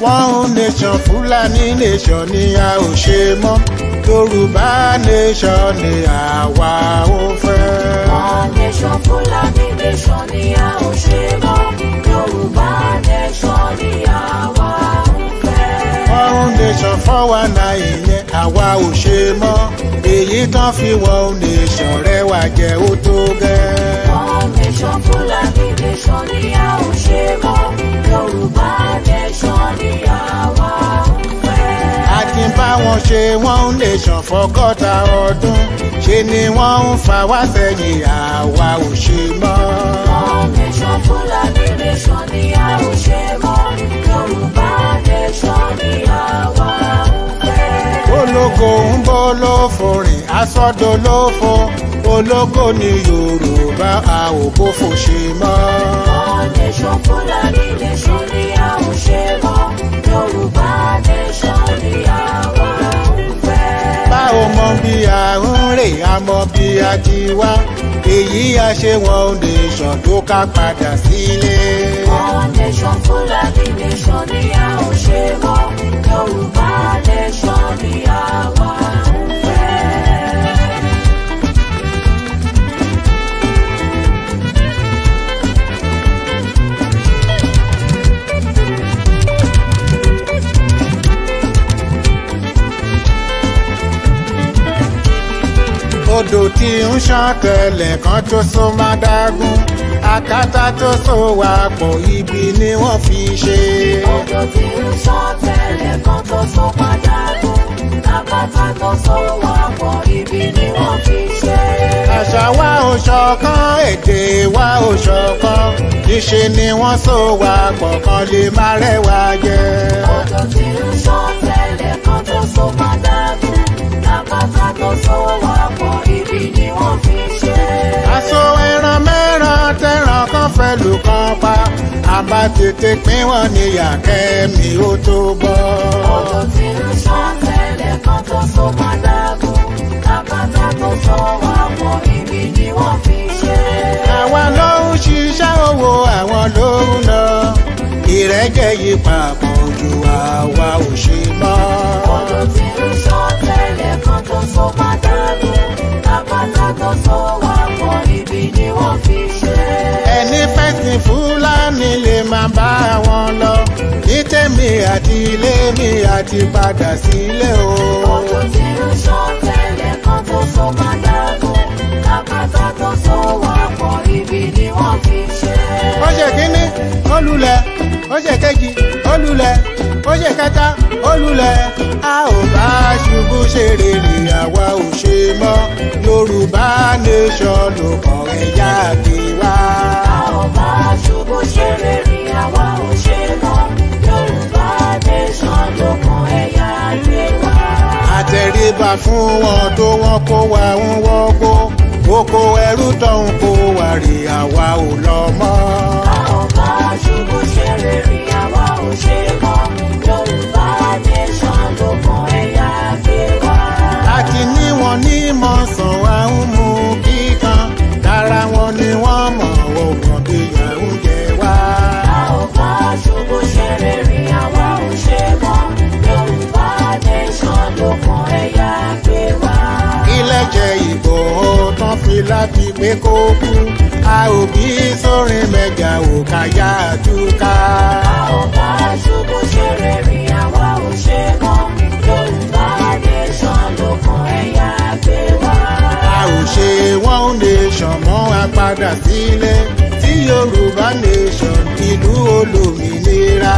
One nation Fúlàní nation ni a ò ṣe mọ́, Yorùbá nation ni àwa ò fẹ́. One nation Fúlàní nation ni a ò ṣe mọ́, Yorùbá nation ni àwa ò fẹ́. One nation 419 yẹn àwa ò ṣe mọ́, èyí tán fi one nation rẹwà jẹ́ ó tó gẹ́. One nation Fúlàní nation ni a ò ṣe mọ́, Yorùbá nation ni àwa ò fẹ́. A ti bá wọn ṣe one nation fọ́gọ́ta ọdún, ṣe ni wọ́n ń fa wá sẹ́yìn àwa ò ṣe mọ́. One nation Fúlàní nation ni a ò ṣe mọ́, Yorùbá nation ni àwa ò fẹ́. Ológo ń bọ́ ló forin aṣọ́dọ̀ ló fo, ológo ni Yorùbá a ò bófo ṣe mọ́. One nation Fúlàní nation ni a ò ṣe mọ́, Yorùbá nation ni àwa ò fẹ́. Bá o mọ bí a ń rè, a mọ bí a ti wá, èyí a ṣe one nation tó ká padà sílé. One nation Fúlàní nation ni a ò ṣe mọ́, Yorùbá nation ni àwa ò fẹ́. Odò tí ń ṣàn tẹ́lẹ̀ kan tó so má dágún, àkàtà tó so wà pọ̀ ibi ni wọ́n fi ṣe. Odò tí ń ṣàn tẹ́lẹ̀ kan tó so má dágún, àkàtà tó so wà pọ̀ ibi ni wọ́n fi ṣe. Àṣà wa ò ṣọ̀kan, èdè wa ò ṣọ̀kan, níṣe ni wọ́n so wà pọ̀ kan lè má rẹwà jẹ. Odò tí ń ṣàn tẹ́lẹ̀ kan tó so má dágún, àkàtà tó so wà pọ̀ ibi ni wọ́n fi ṣe. Aṣọ ẹran mẹ́ran tẹ̀ràn kan fẹ́ lù kan pa, àbá tètè pín wọn níyà kẹ́mi ó tó bọ́. Odò tí ń ṣàn tẹ́lẹ̀ kan tó so má dágún, àkàtà tó so wà pọ̀ ibi ni wọ́n fi ṣe. Àwa ló ń ṣiṣẹ́ owó, àwọn ló ń lọ, ìrẹ́jẹ yìí papọ̀ ju àwa ò ṣe mọ́. Odò tí ń ṣàn tẹ́lẹ̀ kan tó so má dágún, àkàtà tó so wà pọ̀ ibi ni wọ́n fi ṣe. Ẹni fẹ̀sìn Fúlàní lè máa bá wọn lọ, ní tèmi àti ilé mi àti padà sílé o. Odò tí ń ṣàn tẹ́lẹ̀ kan tó so má dágún, àkàtà tó so wà pọ̀ ibi ni wọ́n fi ṣe. Ó ṣe kínní, ó lulẹ̀, ó ṣe kejì, ó lulẹ̀, ó ṣe kẹta, ó lulẹ̀. A ò bá ṣubú ṣe rere àwa ò ṣe mọ́, Yorùbá nation ló kàn ẹ̀yà gbé wá. A ò bá ṣubú ṣe rere àwa ò ṣe mọ́, Yorùbá nation ló kàn ẹ̀yà gbé wá. Àtẹríba fún wọn tó wọn kó wa ń wọ́gbó, oko ẹrú tó ń kó wa rè àwa ò lọ mọ́. A ò bá ṣubú ṣe rere àwa ò ṣe mọ́, Yorùbá nation ló kàn ẹ̀yà gbé wá. Àti ní wọn ní mọ̀sán wa ń mú kíkan, lára wọn ni wọ́n mọ̀ wọ́n mọ̀ bí ìyà ń jẹ wá. A ò bá ṣubú ṣe rere àwa ò ṣe mọ́, Yorùbá nation ló kàn ẹ̀yà gbé wá. Ilẹ̀ jẹ́ Ìgbòho tán fi láti pé kó kú, a ò bí sórin mẹ́jà ò káyà túká. A ò bá ṣubú ṣe rere àwa ò ṣe mọ́, Yorùbá nation ló kàn ẹ̀yà gbé wá. A ò ṣe one nation mọ́, a padà sílé tí Yorùbá nation ìlú olómìnira.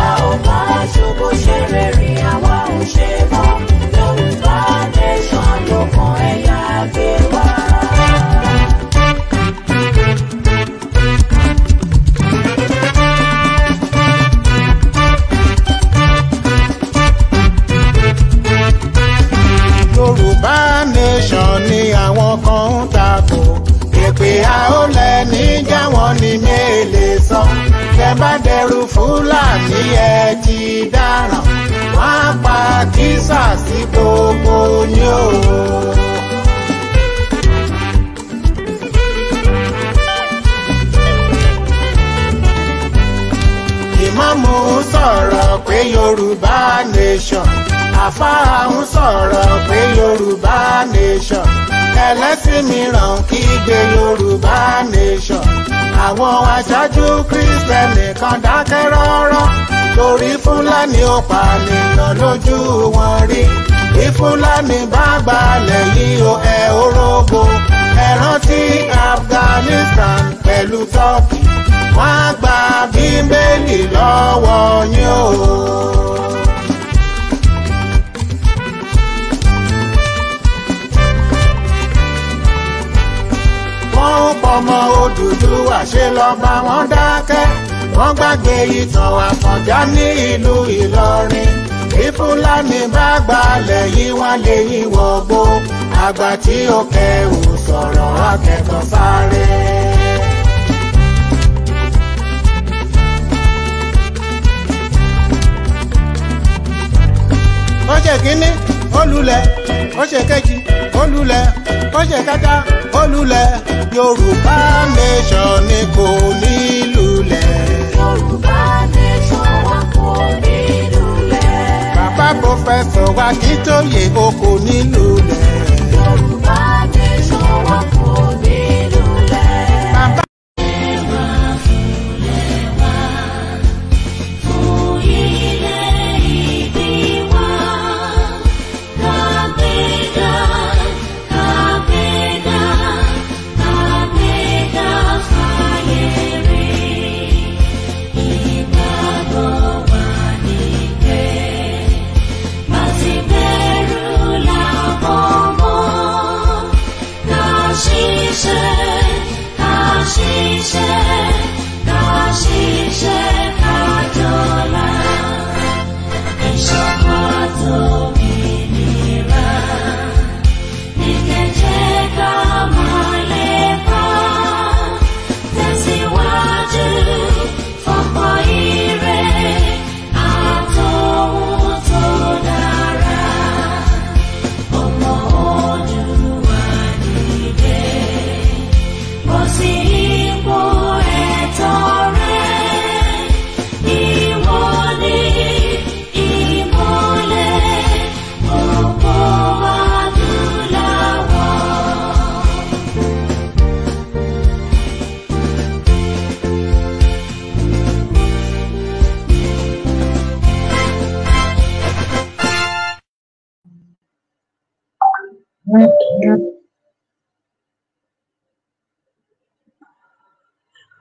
A ò bá ṣubú ṣe rere àwa ò ṣe mọ́, Yorùbá nation ló kàn ẹ̀yà gbé wá. Yorùbá nation ni àwọn kan ń takò, èpè àólẹ̀ níjà wọn ní mélèé sọ. Tẹ bá dẹrù Fúlàní ẹ ti dáràn, wọ́n á pa kísà sí gbogbo yín o. Ìmáàmù sọ̀rọ̀ pé Yorùbá nation, àfáà ń sọ̀rọ̀ pé Yorùbá nation, ẹlẹ́sìn mìíràn kígbe Yorùbá nation. Àwọn aṣáájú Kristẹni kan dákẹ́ rọ́rọ́ torí Fúlàní ó pànìyàn lójú wọn rí. Bí Fúlàní bá gbalẹ̀ yìí ó ẹ orógo, ẹ rántí Afghanistan pẹ̀lú Turkey, wọ́n á gba Bíbélì lọ́wọ́ yín o. Wọ́n ń pọmọ Odùduwà ṣe lọ́ba wọn dákẹ́, wọ́n gbàgbé ìtàn Àfọ̀njá ní ìlú Ìlọrin. Bí Fúlàní bá gbalẹ̀ yìí wọ́n lè yí wọgbó, àgbà tí ó kẹwù sọ̀rọ̀ akẹ́kọ̀ọ́ sáré. Ó ṣe kínní, ó lulẹ̀, ó ṣe kejì, ó lulẹ̀, ó ṣe kẹta, ó lulẹ̀. Yorùbá nation ni kò ní lulẹ̀. Yorùbá nation wa kò ní lulẹ̀. Bàbá pòfẹ́sọ̀ wa Akíntóyè o kò ní lulẹ̀. Yorùbá nation wa kò ní lulẹ̀. Bàbá.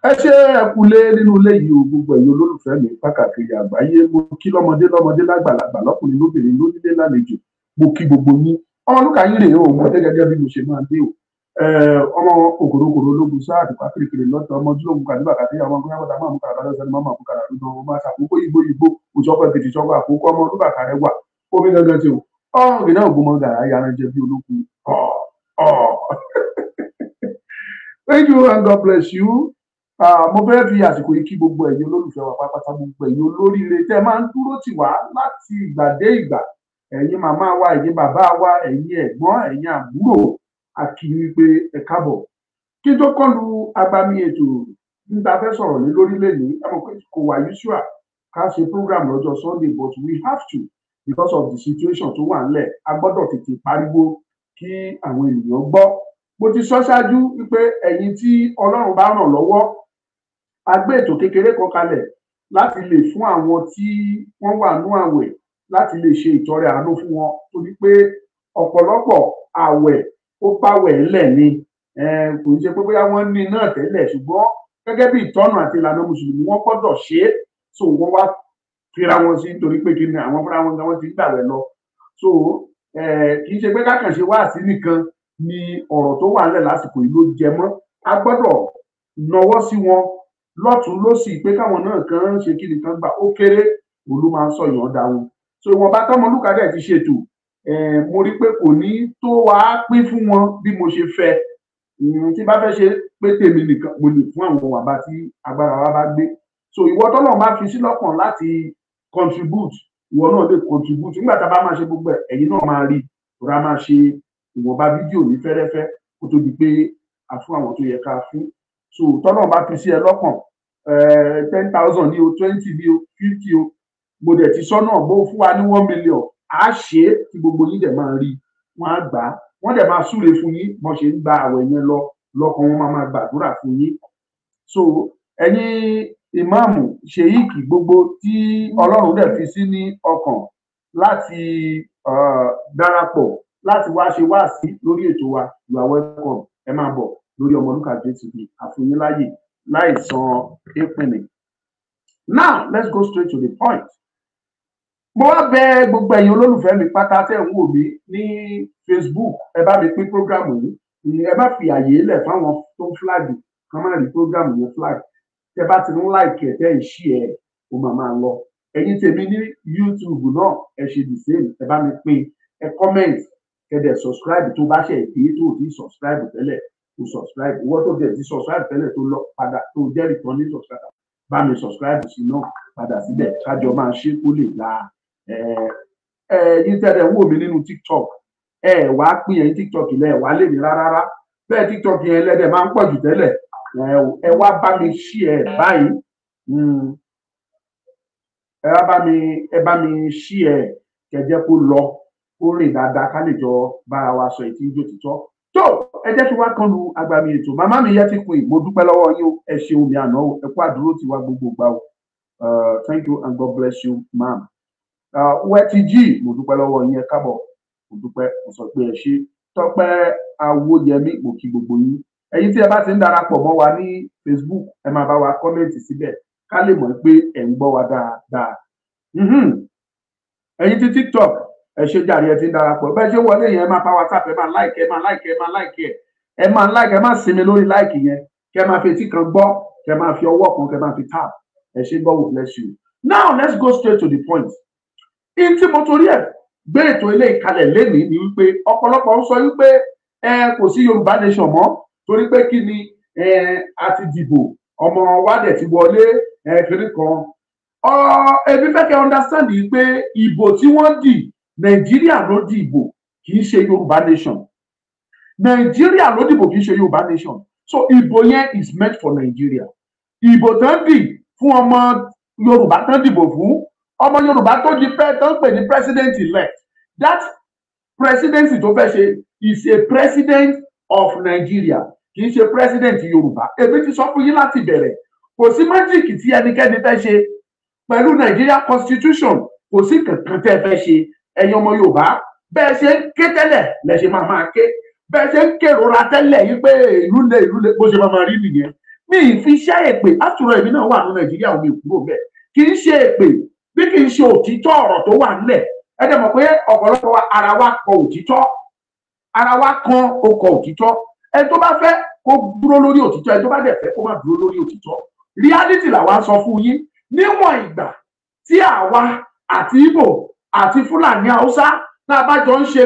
Ẹ ṣe ẹkúlé nínú ilé yìí o, gbogbo ẹ̀yin olólùfẹ́ mi káàkiri àgbáyé, mo kí lọ́mọdé lọ́mọdé lágbàlagbà lọ́kùnrin lóbìnrin lónílé lálejò, mo kí gbogbo yín. Ọmọlúkà yín rèé o, mo dé gẹ́gẹ́ bí mo ṣe máa dé o. Ọmọ ògòrògòrò ológun sáà àtìpá kirikiri lọ́tọ̀, ọmọ ojúlógun kàdúrà kàdé, ọmọ ọgbọ́n yàtọ̀ máa mú kàrà lọ́sẹ̀ ní mọ́mọ́ àkókò àdúgbò ọmọ àtàkókò ìgbó ìgbó òṣọ́pọ̀ èkìtì ṣọ́pọ̀ àkókò ọmọ olúbàkà rẹ wà omi gangan ti o ọ̀hún ìnáwó ògbómọ gàrà yàrá jẹ bí olókun. Thank you and God bless you. Mo fẹ́ fi àsìkò yìí kí gbogbo ẹ̀yin olólùfẹ́ wa pátápátá, gbogbo ẹ̀yin olóríire tẹ́ máa ń dúró tì wá láti ìgbà dé ìgbà, ẹ̀yin màmá wa, ẹ̀yin bàbá wa, ẹ̀yin ẹ̀gbọ́n, ẹ̀yin àbúrò, a kí yín pé ẹ káàbọ̀. Kí tó kọlu agbami ètò níta fẹ́ sọ̀rọ̀ lé lórí lẹ́ni, ẹ mọ̀ pé kò wà usual ká ṣe program lọ́jọ́ Sunday, but we have to because of the situation tó wà ńlẹ̀. A gbọ́dọ̀ tètè pariwo kí àwọn ènìyàn gbọ́. Mo ti sọ ṣáájú wípé ẹ̀yin tí Ọlọ́run bá ràn lọ́wọ́, a gbé ètò kékeré kan kalẹ̀ láti lè fún àwọn tí wọ́n wà nú àwẹ̀ láti lè ṣe ìtọrẹ àánú fún wọn, torí pé ọ̀pọ̀lọpọ̀ àwẹ̀ ó báwẹ̀ ńlẹ̀ ni, kò ń ṣe pé bóyá wọ́n ní náà tẹ́lẹ̀, ṣùgbọ́n gẹ́gẹ́ bí ìtọ́nà àti ìlànà mùsùlùmí wọ́n gbọ́dọ̀ ṣe é, so wọ́n wá fira wọn sí nítorí pé kí ni àwọn fúnra wọn gan wọ́n ti ń gbàwẹ̀ lọ. So kì í ṣe pé kákànṣe wáàsí nìkan ni ọ̀rọ̀ tó wà ńlẹ̀ lásìkò yìí ló jẹ mọ́. A gbọ́dọ̀ nawọ́ sí wọn lọ́tún lósì pé káwọn náà kàn ṣe kí nìkan gbà ó kéré, òun ló máa ń sọyàn dá wọn. So ìwọ̀nba tọ́mọlúkà dẹ̀ ti ṣètò, mo rí pé kò ní tó wàá pín fún wọn bí mo ṣe fẹ́. Tí bá fẹ́ ṣe pé tèmi nìkan mo lè fún àwọn wàbá tí agbára wa bá gbé. So ìwọ tọ́lọ̀ máa fi sí lọ́kàn láti contribute, ìwọ náà lè contribute. Nígbà tá a bá máa ṣe gbogbo ẹ̀, ẹ̀yin náà máa rí ìrora máa ṣe ìwọ̀nba fídíò ní fẹ́rẹ́fẹ́ kó tó di pé a fún àwọn tó yẹ ká fún. So tọ́lọ̀ bá fi sí ẹ lọ́kàn, 10,000 ní o, 20 ní o, 50 o, Mo dẹ̀ ti sọ náà, bó fún wa ní 1 million, á ṣe é tí gbogbo yín dẹ̀ máa rí. Wọ́n á gbà á, wọ́n dẹ̀ máa súre fún yín. Bọ́n ṣe ń gba àwẹ̀ yẹn lọ lọ́kàn wọn, máa máa gbàdúrà fún yín. So ẹ̀yin ìmáàmù, sheik, gbogbo tí Ọlọ́run dẹ̀ fi sí ní ọkàn láti darapọ̀ láti wá ṣe wáàsí lórí ètò wa, you are welcome. Ẹ máa bọ̀ lórí Ọmọlúkà TV, àfúnyín láàyè láì san ìpínlẹ̀. Now let's go straight to the point. Mo wá bẹ̀ gbogbo ẹ̀yin olólùfẹ́ mi pátá tẹ́ ń wò mí ní Facebook, ẹ bá mi pín program yìí. Ẹ má fi àyè lẹ̀ fáwọn tó ń flag kán má rí program yẹn flag. Tẹ́ bá ti ń like ẹ, tẹ́ ń share ẹ, ó máa máa lọ. Ẹ̀yin tèmi ní YouTube náà, ẹ ṣe the same. Ẹ bá mi pín, ẹ comment, ẹ dẹ̀ subscribe. Tó bá ṣe dé tó ti subscribe tẹ́lẹ̀, tó subscribe. Ìwọ tó dẹ̀ ti subscribe tẹ́lẹ̀, tó lọ padà, tó jẹ́ returning subscriber, bá mi subscribe sí náà padà síbẹ̀, kájọ máa ṣe kó lè dáa. Ẹ̀yin tẹ́lẹ̀ wò mí nínú TikTok, ẹ wá pín. Ẹ̀yin TikTok lẹ wá lè ní rárá bẹ́ẹ̀. TikTok yẹn lẹ́dẹ̀ máa ń pọ̀ jù tẹ́lẹ̀. Ẹ wá bá mi share báyìí. Ẹ wá bá mi, ẹ bá mi share, kẹjẹ kó lọ, kó rìn dáadáa, ká lè jọ bára wa sọ ètí ìjó títọ́ tó. Ẹ jẹ́ kí wá kan lu agbami ètò. Màmá mi yẹ ti pin, mo dúpẹ́ lọ́wọ́ yín o. Ẹ ṣeun mi àná o, ẹ kú àdúró tiwa gbogbo gbà o. Thank you and God bless you, ma'am. Wẹ́tí jí, mo dúpẹ́ lọ́wọ́ yín, ẹ káàbọ̀, mo dúpẹ́, mo sọ pé ẹ ṣé. Tọ́pẹ́ Awóyẹmí, mo kí gbogbo yín. Ẹ̀yin tí ẹ bá ti ń darapọ̀ mọ́ wa ní Facebook, ẹ máa bá wa comment síbẹ̀ ká lè mọ̀ pé ẹ̀ ń gbọ́ wa dáadáa. Ẹ̀yin tí TikTok, ẹ ṣe jàre, ẹ ti ń darapọ̀. Bẹ́ẹ̀ ṣe wọlé yẹn, ẹ máa power tap, ẹ máa like, ẹ máa like, ẹ máa like, ẹ máa like, ẹ máa sinmi lórí like yẹn. Kẹ máa fi etí kan gbọ́, kẹ máa fi ọwọ́ kan, kẹ máa fi tap. Ẹ ṣé, God will bless you. Now let's go straight to the point. In tí mo torí ẹ̀ gbé ètò ilé ìkalẹ̀ lénìí ni wípé ọ̀pọ̀lọpọ̀ ń sọ wípé ẹ kò sí Yorùbá nation mọ́, torí pé kí ni, ẹ a ti dìbò, ọmọ wa dẹ̀ ti wọlé, ẹ kiri kan. Ọ èmi fẹ́ kẹ́ understand yìí pé ìbò tí wọ́n dì, Nàìjíríà ló di ìbò, kì í ṣe Yorùbá nation. Nàìjíríà ló dìbò, kì í ṣe Yorùbá nation. So ìbò yẹn is meant for Nigeria. Ìbò tán dì fún ọmọ Yorùbá, tán dìbò fún ọmọ Yorùbá tó di pẹ́ tó ń pè ní president elect, that presidency tó fẹ́ ṣe is a president of Nigeria, kì í ṣe president Yorùbá. Èmi ti sọ fún yín láti bẹ̀rẹ̀, kò sí magic tí ẹnikẹ́ni fẹ́ ṣe pẹ̀lú Nigeria constitution. Kò sí kankan tẹ́ fẹ́ ṣe. Ẹ̀yin ọmọ Yorùbá, bẹ́ẹ̀ ṣe ń ké tẹ́lẹ̀ lẹ ṣe máa máa ké. Bẹ́ẹ̀ ṣe ń kérora tẹ́lẹ̀ yìí pé ìlú lé, ìlú lé, bó ṣe máa máa rí nìyẹn. Mi ì fi ṣẹ́ èpè àtúrọ̀. Èmi náà wà ní Nàìjíríà, omi ìkúrò bẹ́ẹ̀. Kì í ṣe èpè, bí kì í ṣe òtítọ́ ọ̀rọ̀ tó wà nílẹ̀. Ẹ dẹ̀ mọ̀ pé ọ̀pọ̀lọpọ̀ wa, ara wa kọ òtítọ́, ara wa kan ó kọ òtítọ́. Ẹni tó bá fẹ́ kó dúró lórí òtítọ́, ẹni tó bá dẹ̀ fẹ́ kó má dúró lórí òtítọ́, reality làwa sọ fún yín. Níwọ̀n ìgbà tí àwa àti Ìgbò àti Fúlàní, Haúsá tá a bá jọ ń ṣe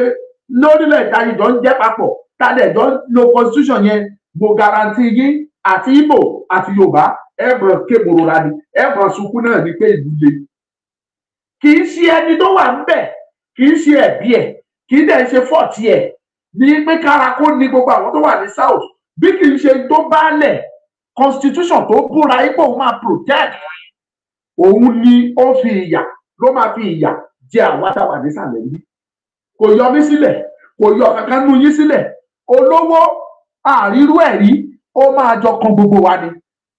lórílẹ̀ èdè, jọ ń jẹ́ papọ̀, tá a dẹ̀ jọ ń lo constitution yẹn, mo guarantee yín, àti Ìgbò àti Yorùbá, ẹ mọ̀ kéborora ni, ẹ mọ̀ sunkún náà ni pé ìlú le. Kì í ṣe ẹni tó wà ńbẹ̀, kì í ṣe ẹ̀bi ẹ̀, kì í dẹ̀ ṣe fault ẹ̀ ní pé kára kó ní gbogbo àwọn tó wà ní south, bí kì í ṣe tó bá lẹ̀ constitution tó búra ipò máa protect òun ni ó fi ìyà, ló máa fi ìyà jẹ àwọn àtàwà nísàlẹ̀ yìí. Kò yọ mí sílẹ̀, kò yọ kankan nú yín sílẹ̀. Olówó àrírú ẹ̀ rí, ó máa jọ kan gbogbo wa ni.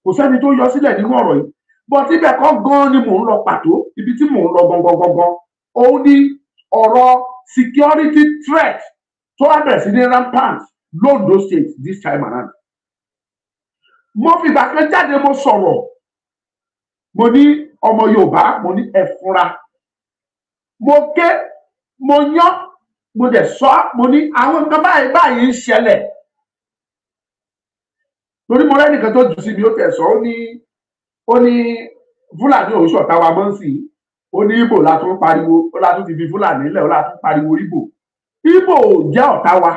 Kò sẹ́ni tó yọ sílẹ̀ nínú ọ̀rọ̀ yìí. But ibẹ̀ kọ́ gan ni mò ń lọ pàtó. Ibi tí mò ń lọ gangan gangan, òun ni ọ̀rọ̀ security threat tó wá bẹ̀rẹ̀ sí ní rampant l'Ondo State this time around. Mo fìgbà kan jáde, mo sọ̀rọ̀, mo ní ọmọ Yorùbá, mo ní ẹ fúnra. Mo ké, mo yán, mo dẹ̀ sọ, mo ní àwọn nǹkan báyìí báyìí ń ṣẹlẹ̀, torí mo rẹ́nìkan tó jù sí mi, ó tẹ̀ sọ, ó ní Fúlàní òun ṣọ̀tá wa mọ́ sí i. Ó ní Ìgbò la tún pariwo, ó la tún ti fi Fúlàní lẹ̀, ó la tún pariwo Ìgbò. Ìgbò ò jẹ́ ọ̀tá wa.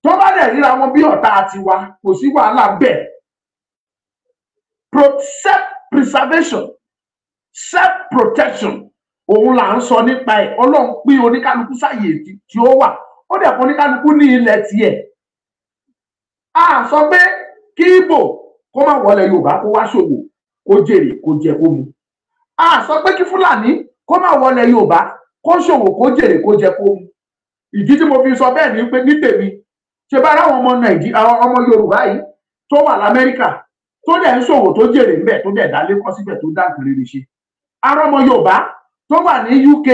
Tó bá dẹ̀ ríra wọn bí ọ̀tá tiwa, kò sí wàhálà bẹ́ẹ̀. Self preservation, self protection, òun là ń sọ nípa ẹ̀. Ọlọ́run pín oníkálukú sáyè tí ó wà, ó dẹ̀ fún oníkálukú ní ilẹ̀ tiẹ̀. A sọ pé kí Ìgbò kó má wọlé Yorùbá, kó wá ṣòwò, kó jèrè, kó jẹ, kó mu. A sọ pé kí Fúlàní kó má wọlé Yorùbá, kó ṣòwò, kó jèrè, kó jẹ, kó mu. Ìdí tí mo fi sọ bẹ́ẹ̀ ni pé ní tèmi, ṣe bá ráwọn ọmọ Nàìjíríà, ọmọ Yorùbá yìí tó wà l'Amẹ́ríkà, tó dẹ̀ ń ṣòwò, tó jèrè ńbẹ̀, tó dẹ̀ dálé kọ́ síbẹ̀, tó dá nǹkan rere ṣe. Ará ọmọ Yorùbá tó wà ní UK,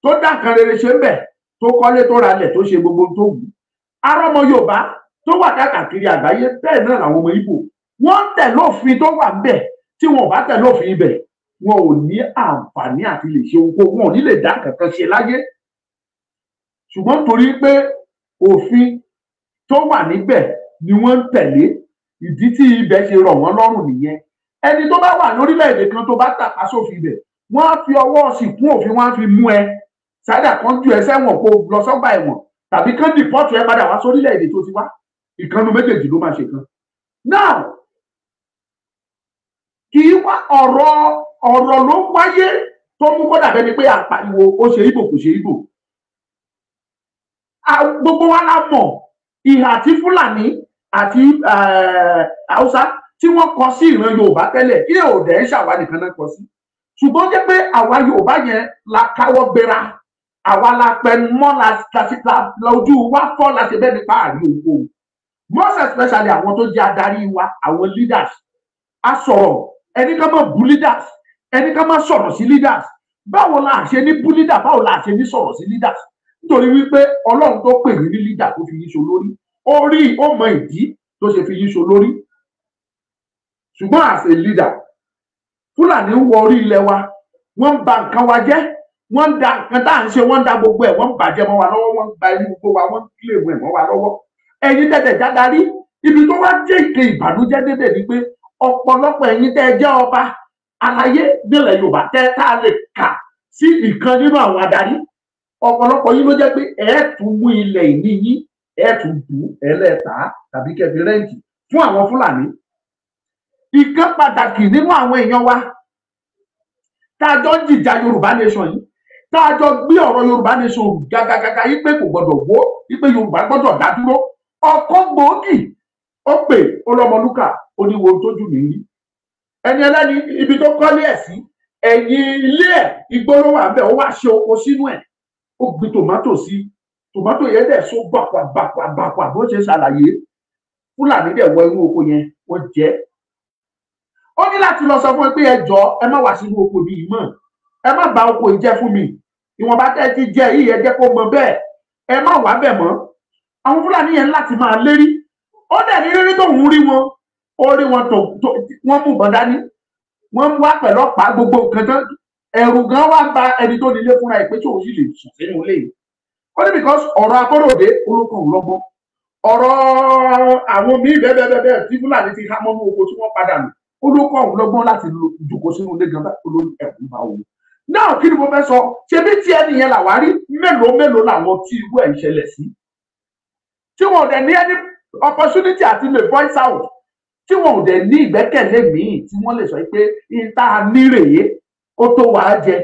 tó dá nǹkan rere ṣe ńbẹ̀, tó kọ́lé, tó ralẹ̀, tó ṣe gbogbo tó wù. Ará ọmọ Yorùbá tó wà káàkiri àgbáyé. Bẹ́ẹ̀ náà làwọn ọmọ Ìgbò, wọ́n ń tẹ̀lé òfin tó wà ńbẹ̀. Tí wọn ò bá tẹ̀lé òfin ibẹ̀, wọn ò ní àǹfààní àti lè ṣe ohunkóhun, wọn ò ní lè dá kankan ṣe láyé. Ṣùgbọ́n torí pé òfin tó wà níbẹ̀ ni wọ́n ń tẹ̀lé, ìdí tí ibẹ̀ ṣe rọ̀ wọ́n lọ́rùn nìyẹn. Ẹni tó bá wà lórílẹ̀‐èdè kan tó bá tàpá sófin ibẹ̀, wọ́n á fi ọwọ́ sìnkún òfin, wọ́n á fi mú ẹ sádà kan, jù ẹ sẹ́wọ̀n, kó lọ sọ́gbà ẹ̀wọ̀n, tàbí kán deport ẹ padà wá sórílẹ̀‐èdè tó ti wá. Ìkànnù méjèèjì ló máa ṣe kan. Now, kì í wá ọ̀rọ̀, ọ̀rọ̀ ló wáyé tó mú kó dàbẹ́ ni pé à ń pariwo ó ṣe Ìgbò, kò ṣe Ìgbò. Gbogbo wa la mọ̀ ìhà tí Fúlàní àti Haúsá tí wọ́n kọ sí ìran Yorùbá tẹ́lẹ̀. Kí ò dẹ̀ ń ṣàwa nìkan náà kọ sí, ṣùgbọ́n jẹ́ pé àwa Yorùbá yẹn la káwọ́ gbéra, àwa la pẹnu mọ́, la lójú wa fọ́, la ṣe bẹ́ẹ̀ nípa àrí ohunkóhun, most especially àwọn tó jẹ́ adarí wa, àwọn leaders. A sọ̀rọ̀, ẹni ká má bú leaders, ẹni ká má sọ̀rọ̀ sí leaders. Báwo la ṣe ní bú leader? Báwo la ṣe ní sọ̀rọ̀ sí leaders? Nítorí wípé Ọlọ́run tó pè yín ní leader, tó fi yín ṣe olórí, ó rí, ó mọ ìdí tó ṣe fi yín ṣe olórí. Ṣùgbọ́n as a leader, Fúlàní ń wọ orí ilẹ̀ wa, wọ́n ń ba nǹkan wa jẹ́, wọ́n ń da nǹkan tá à ń ṣe, wọ́n ń da gbogbo ẹ̀, wọ́n ń bàjẹ́ mọ́ wa lọ́wọ́, wọ́n ń gba inú gbogbo wa, wọ́n ń kílèmù ẹ̀ mọ́ wa lọ́wọ́. Ẹ̀yin tẹ̀tẹ̀ jádarí, ibi tó wá jẹ́ ìke ìbànújẹ́ débẹ̀ ni pé ọ̀pọ̀lọpọ̀ ẹ̀yin tẹ́ ẹ jẹ́ ọba aláyé nílẹ̀ Yorùbá, tẹ́ tá a lè kà sí ìkan nínú àwọn adarí, ọ̀pọ̀lọpọ̀ yín ló jẹ́ pé ẹ̀ tún mú ilẹ̀ ìní yín, ẹ̀ tún bù ẹ̀ lẹ́ẹ̀ta tàbí kẹ́ fi rent fún àwọn Fúlàní. Ìkan pàtàkì nínú àwọn èèyàn wa tá a jọ ń jìjà Yorùbá nation yìí, tá a jọ gbé ọ̀rọ̀ Yorùbá nation gàgàgàgà yìí pé kò gbọdọ̀ wó, yìí pé Yorùbá gbọdọ̀ dá dúró, ọ̀kan gbòógì, ó pè ọlọ́mọlúkà, ó ní wo tójú mi rí. Ẹni ẹlẹ́ni, ibi tó kọ́lé ẹ̀ sí, ẹ̀yìn ilé ẹ̀, igbó ló wà ńbẹ̀. Ó wá ṣe oko sínú ẹ̀, ó gbin tòmátò sí. Tòmátò yẹn dẹ̀ so bàpà bàpà bàpà bó ṣe ṣàlàyé. Fúlàní dẹ̀ wọ inú oko yẹn, wọ́n jẹ́. Ó ní láti lọ sọ fún ẹ pé ẹ jọ, ẹ má wá sínú oko mi yìí mọ́, ẹ má bà oko yìí jẹ́ fún mi. Ìwọ̀nba tẹ́ ẹ ti jẹ yìí, ẹ jẹ́ kó mọ bẹ́ẹ̀, ẹ má wá bẹ̀ mọ́. Àwọn Fúlàní yẹn láti máa lérí. Ó dẹ̀ ní rírí tóun rí wọn, ó rí wọn tó wọ́n mú ìbọn dání, wọ́n ń wá pẹ̀lú ọ̀pá, gbogbo nǹkan tán. Ẹ̀rù gan wá ba ẹni tó nílé fúnra ẹ̀ pé tí òun sì lè sùn sínú ilé yìí. Ó ní because ọ̀rọ̀ Akọ́ròdé olókàn lọ́gbọ́n, ọ̀rọ̀ àwọn míì bẹ́ẹ̀ bẹ́ẹ̀ bẹ́ẹ̀ tí Fúlàní ti há mọ́nú oko tí wọ́n padà nù, olókàn lọ́gbọ́n láti jòkó sínú ilé gan olórí. Ẹ̀kú bá òun náà. Kí ni mo fẹ́ sọ? Ṣebí tí ẹni yẹn làwárí, mélòó mélòó làwọn tí irú ẹ̀ ń ṣẹlẹ̀ sí, tí wọn ò dẹ̀ ní any opportunity àti lè voice out, tí wọn ò dẹ̀ ní ìgbẹ́kẹ̀lé míì tí wọ́n lè sọ pé ìta ní rèé, ó tó wàá jẹ?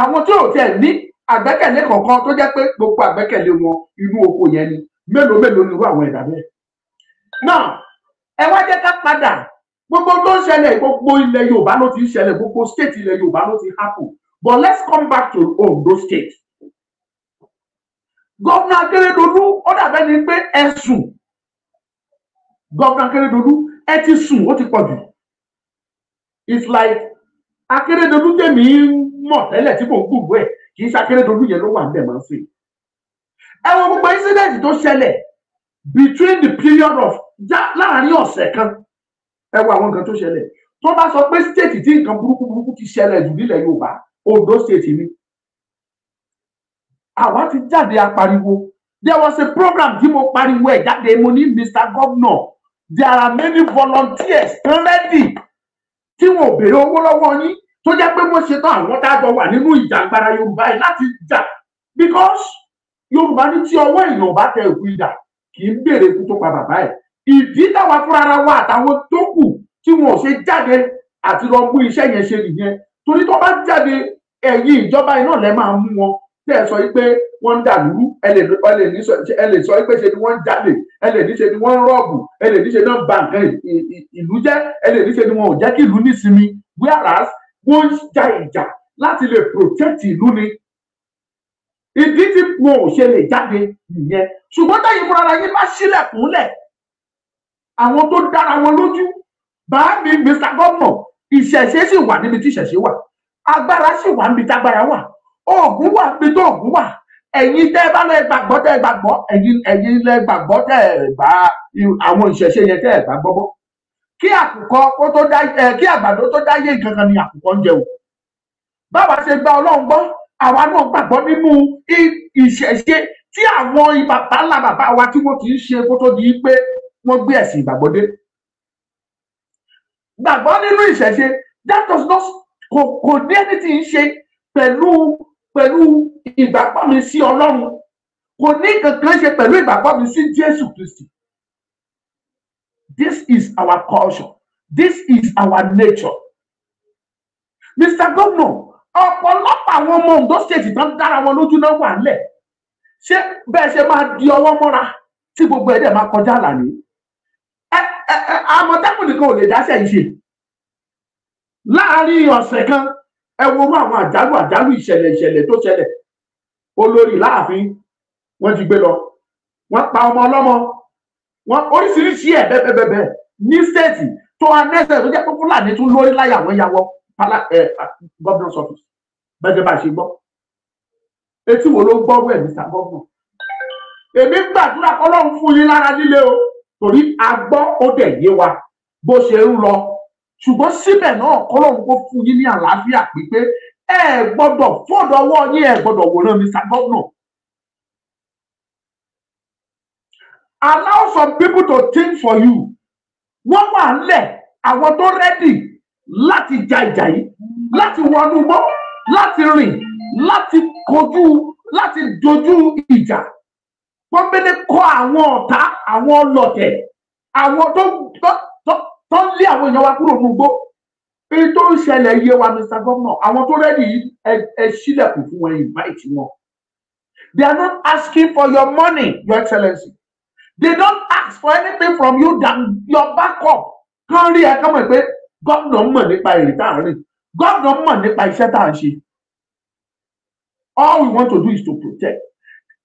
Àwọn tí ò tiẹ̀ ní àgbẹ́kẹ̀lé kankan, tó jẹ́ pé gbogbo àgbẹ́kẹ̀lé wọn inú oko yẹn ni, mélòó mélòó ni irú àwọn ẹ̀dá bẹ́ẹ̀ náà? Ẹ wá jẹ́ ká padà. Gbogbo tó ń ṣẹlẹ̀, gbogbo ilẹ̀ Yorùbá ló ti ń ṣẹlẹ̀, gbogbo state ilẹ̀ Yorùbá ló ti happen, but let's come back to Ondo State. Governor Akérédolú, ó dàbẹ́ ni pé ẹ sùn. Governor Akérédolú, ẹ ti sùn, ó ti pọ̀ jù. It's like Akérédolú tèmi mọ̀ tẹ́lẹ̀ tí mò ń gbùgbọ́ ẹ̀, kì í ṣe Akérédolú yẹn ló wà ń bẹ̀ máa ń sè. Ẹ wo gbogbo incident tó ṣẹlẹ̀ between the period of láàrin ọ̀sẹ̀ kan. Ẹ wo àwọn nǹkan tó ṣẹlẹ̀. Tó bá sọ pé state tí nǹkan burúkú burúkú ti ṣẹlẹ̀ jù nílẹ̀ Yorùbá, Ondo State ni. Àwa ti jáde, apariwo. There was a program tí mo pariwo ẹ̀ jáde. Mo ní, "Mr Governor, there are many volunteers ready tí wọn ò béèrè owó lọ́wọ́ yín, tó jẹ́ pé wọ́n ṣetán, àwọn tájọ wà nínú ìjàngbara Yorùbá yìí láti jà," because Yorùbá ní tí ọwọ́ èèyàn bá tẹ òkú idà, kì í béèrè ikú tó pa bàbá ẹ̀. Ìdí táwa fúnra wa àtàwọn tó kù tí wọn ò ṣe jáde àti lọ mú iṣẹ́ yẹn ṣe nìyẹn. Torí tó bá jáde, ẹ̀yin ìjọba iná lẹ máa mú wọn tẹ́ ẹ sọ yìí pé wọ́n ń dàlúrú, ẹ lè sọ yìí pé ṣe ni wọ́n ń jalè, ẹ lè ní ṣe ni wọ́n ń rob, ẹ lè ní ṣe náà ba nǹkan ìlú jẹ́, ẹ lè ní ṣe ni wọn ò jẹ́ kí ìlú nísinmi. Whereas wọ́n ń ja ìjà láti lè protect ìlú ni. Ìdí tí wọn ò ṣe lè jáde nìyẹn. Ṣùgbọ́n táyì fúnra ara yín bá sílẹ̀kùnlẹ̀, àwọn tó dára wọn lójú, bá mi Mr. Governor, ìṣẹ̀ṣe sì wà níbi tí ìṣẹ̀ṣe wà, agbára sì wà níbi tágbára wà, oògùn wà níbi tó oògùn wà. Ẹ̀yin tẹ́ ẹ bá lẹ gbàgbọ́, tẹ́ ẹ gbàgbọ́, ẹ̀yin lẹ gbàgbọ́, tẹ́ ẹ gbà àwọn ìṣẹ̀ṣe yẹn, tẹ́ ẹ gbà gbọ́gbọ́. Kí àkùkọ kó tó dá ẹ, kí àgbàdo tó dáyé kankan ni àkùkọ ń jẹ o. Báwa ṣe gba Ọlọ́run gbọ́, àwa náà gbàgbọ́ nínú ìṣẹ̀ṣe tí àwọn bàbá ńlá bàbá wa tí wọ́n ti ń ṣe kó tó di pé wọ́n gbé ẹ̀sìn ìgbàgbọ́ dé. Gbàgbọ́ nínú ìṣẹ̀ṣe, that does not, kò ní anything ṣe pẹ̀lú ìgbàgbọ́ mi sí Ọlọ́run, kò ní kankan ṣe pẹ̀lú ìgbàgbọ́ mi sí Jésù Kristi. This is our culture. This is our nature. Mr. Governor, ọ̀pọ̀lọpọ̀ àwọn ọmọ Ondo State tán dára wọn lójú náà wà nílẹ̀. Ṣé bẹ́ẹ̀ ṣe máa di ọwọ́ mọ́ra tí gbogbo ẹ̀ dẹ̀ máa kọjá àlàní? Àmọ̀tẹ́kùn nìkan ò lè dáṣẹ́ yìí ṣe. Láàárín ọ̀sẹ̀ kan, ẹ wo orú àwọn àjálù ìṣẹ̀lẹ̀ tó ṣẹlẹ̀. Olórí láàfin wọ́n ti gbé lọ. Wọ́n pa ọmọ ọlọ́mọ. Wọ́n oríṣiríṣi ẹ̀ bẹ́ẹ̀bẹ́ẹ̀ ní stéètì tó anẹ́sẹ̀ tó jẹ́ pé Fúlàní tún lórí láyà wọ́n ya wọ governor's office. Bẹ́ẹ̀ bá ṣe gbọ́. Etí wo ló ń gbọ́rú ẹ̀, Mr. Governor? Èmi gbàdúrà k'Ọlọ́run fún yín lára líle o, torí a gbọ́ ó dẹ̀ yé wa bó ṣe ń lọ. Ṣùgbọ́n síbẹ̀ náà k'Ọlọ́run kó fún yín ní àlàáfíà pípé. Ẹ gbọ́dọ̀ fọ́dọ̀ ọwọ́ yín, ẹ gbọ́dọ̀ wòran, Mr. Governor. Allow some people to think for you. Wọ́n wà ńlẹ̀ àwọn tó rẹ́dì láti ja ìjà yìí, láti wọnú mọ́, láti rìn, láti kojú, láti dojú ìjà. Pọ́nbélé kọ́ àwọn ọ̀tá, àwọn ọlọ̀tẹ̀, àwọn tó ń lé àwọn èèyàn wa kúrò nígbó. Èyí tó ń ṣẹlẹ̀ yé wa, Mr. Governor. Àwọn tó rẹ́dì yìí, ẹ ṣílẹ̀kùn fún wọn, invite wọn. They are not asking for your money, Your Excellency. They don't ask for anything from you than your backup. Kán rí ẹ kán mọ̀ pé gómìnà mọ̀ nípa èrè tá à ń rìn. Gómìnà mọ̀ nípa iṣẹ́ tá à ń ṣe. All we want to do is to protect.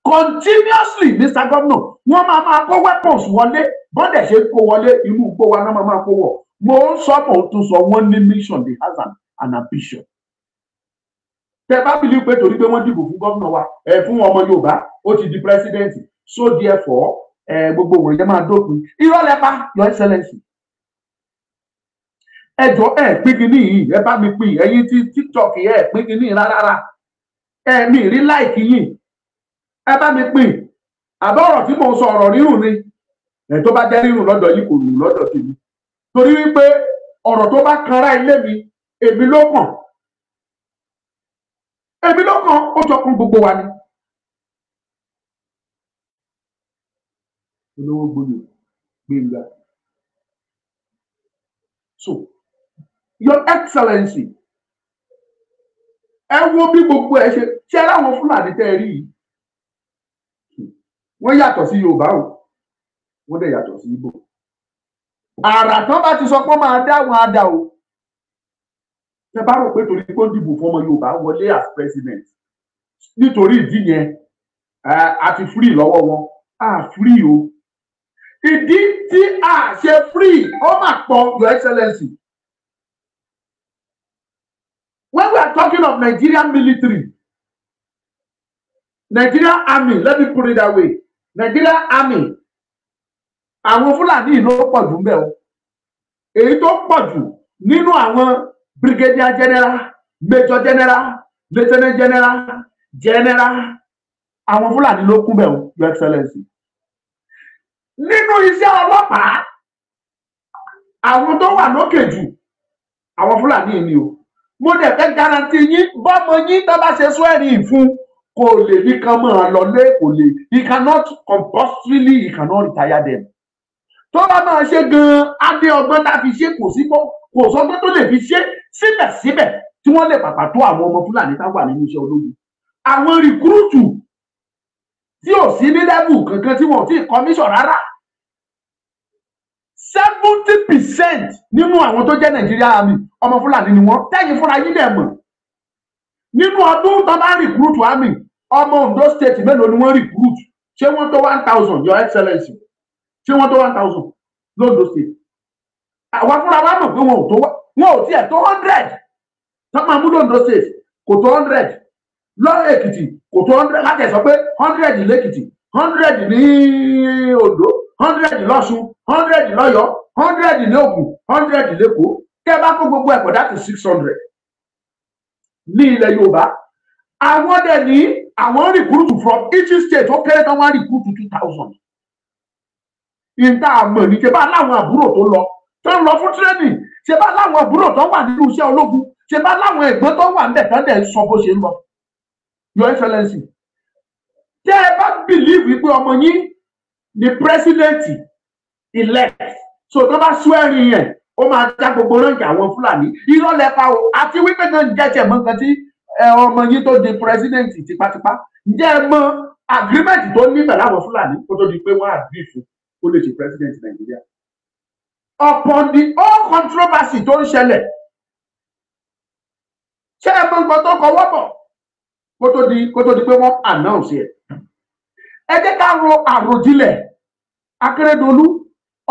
Continuously, Mr. Governor, wọ́n máa máa kó weapons wọlé. Bọ́dẹ̀ ṣe kó wọlé, inú igbó wa náà máa máa kó wọ̀. Mo ń sọ, mo tún sọ, wọ́n ní mission, they have an ambition. Tẹ bá bìlí pé torí pé wọ́n dìbò fún gómìnà wa, ẹ fún ọmọ Yorùbá, ó ti di president. So therefore, gbogbo wọ̀nyẹn jẹ́ máa dópin. Irọ́ lẹ pa, Your Excellency. Ẹ jọ̀ọ́ ẹ pín kínní yìí, ẹ bá mi pín, ẹ̀yin tí TikTok ẹ pín kínní rárá. Ẹ mi rí láìkì yìí. Ẹ bá mi pín. Àbọ̀ ọ̀rọ̀ tí mò ń sọ ọ̀rọ̀ rírùn ni. Ẹ tó bá jẹ́ rírùn lọ́dọ̀ yìí kò rùn lọ́dọ̀ tèmi. Torí wípé ọ̀rọ̀ tó bá kanra ilé mi, èmi ló kàn. Èmi ló kàn, ó jọ kún gbogbo wa ni. Olówó gboyè Gbénga. So, Your Excellency, ẹ wo bí gbogbo ẹ ṣe ṣe láwọn Fúlàní tẹ́ ẹ rí yìí. Wọ́n yàtọ̀ sí Yorùbá o, wọ́n dẹ̀ yàtọ̀ sí Ìgbò. Àrà tán bá ti sọ pé máa dá wọn á dá o. Tẹ́ bá rò pé torí pé ó dìbò fún ọmọ Yorùbá wọlé as president, nítorí ìdí yẹn a ti free lọ́wọ́ wọn, a free o. Ìdí tí a ṣe free ó mà pọ̀, Your Excellency. When we are talking of Nigerian military, Nigerian army, let me put it that way, Nigerian army, àwọn Fúlàní ló pọ̀ jù ńbẹ̀ o. Èyí tó pọ̀ jù nínú àwọn brigadier general, major general, lieutenant general, general, àwọn Fúlàní ló kún bẹ̀ o, Your Excellency. Nínú iṣẹ́ ọlọ́pàá, àwọn tó wà lókè jù, àwọn Fúlàní ni o. Mo dẹ̀ fẹ́ guarantee yín, bọ́mọ yín tó bá ṣe swearing fún, kò lè ní kan máa lọlé, kò lè, he cannot compulsorily, he cannot retire them. Tó bá máa ṣe gan-an, á dé ọgbọ́n tá a fi ṣe, kò sí kò sọgbọ́n tó lè fi ṣe síbẹ̀síbẹ̀ tí wọ́n lè pàpà tó àwọn ọmọ Fúlàní tá wà nínú iṣẹ́ ológun. Àwọn rìkúrútù tí ò sí ní lẹ́bù kankan tí wọn ò tí ì commission rárá. 70 70% nínú àwọn tó jẹ́ Nàìjíríà Army, ọmọ Fúlàní ni wọ́n. Tẹ́yìn fúnra yín dẹ̀ mọ̀, nínú ọdún tó bá recruit army, ọmọ Ondo State mélòó ni wọ́n recruit? Ṣé wọ́n tó 1,000, Your Excellency? Ṣé wọ́n tó 1,000 l'Ondo State? Àwa fúnra wa mọ̀ pé wọn ò tó, wọn ò tiẹ̀ tó 100 tó máa mú l'Ondo State. Kò tó 100 lọ Èkìtì, kò tó 100. Láti ẹ̀ sọ pé 100 lẹ́kìtì, 100 ní Ondo, 100 lọ́ṣun, 100 lọ́yọ́, 100 ní Ògùn, 100 lẹ́kọ̀ọ́, tẹ́ bá kó gbogbo ẹ̀kọ́, that is 600 ní ilẹ̀ Yorùbá. Àwọn dẹ̀ ní àwọn recruit from each state, ó kéré tán, wọ́n recruit 2,000. Ìta àmọ̀ ní ṣe bá láwọn àbúrò tó lọ, tó ń lọ fún training, ṣe bá láwọn àbúrò tó wà nínú iṣẹ́ ológun, ṣe bá láwọn ẹ̀gbọ́n tó wà níbẹ̀ tán dẹ̀ ń sọ bó ṣe ń lọ. Your Excellency, tẹ́ ẹ bá believe wípé ọmọ yín ni president elect, so tó bá swearing yẹn, ó máa já gbogbo rank àwọn Fúlàní, irọ́ lẹ pa o. Àti wípé gan, ǹjẹ́ tiẹ̀ mọ̀ nǹkan tí ọmọ yín tó di president tipátipá, ǹjẹ́ ẹ mọ̀ agreement tó ní pẹ̀lú àwọn Fúlàní kó tó di pé wọ́n agree fún kó lè ṣe president Nàìjíríà? Upon the whole controversy tó ń ṣẹlẹ̀, ṣé ẹ mọ̀ nǹkan tó kọwọ́ bọ̀ kó tó di pé wọ́n announce ẹ̀? Ẹ jẹ́ ká ro àròjinlẹ̀. Akérédolú,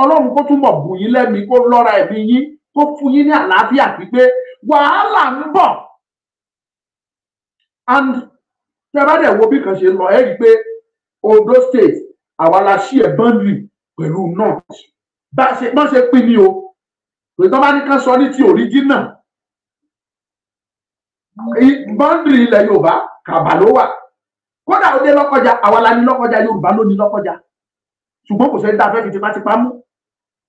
Ọlọ́run kó túnbọ̀ bù yín lẹ́mìí, kó lọ́ra ẹ̀mí yín, kó fún yín ní àlàáfíà pípé. Wàhálà ń bọ̀, and tẹ́ bá dẹ̀ wo bí kan ṣe lọ, ẹ rí i pé Ondo State, àwa la ṣí ẹ̀ boundary pẹ̀lú north. Bá ṣe bọ́n ṣe pín ní o, pé tó bá ní kán sọ ní ti original boundary ilẹ̀ Yorùbá, Kàbà ló wà, kódà ó dé Lọ́kọjà. Àwa la ní Lọ́kọjà, Yorùbá ló ní Lọ́kọjà, ṣùgbọ́n kò sẹ́ni tá a fẹ́ fi tipátipá mú.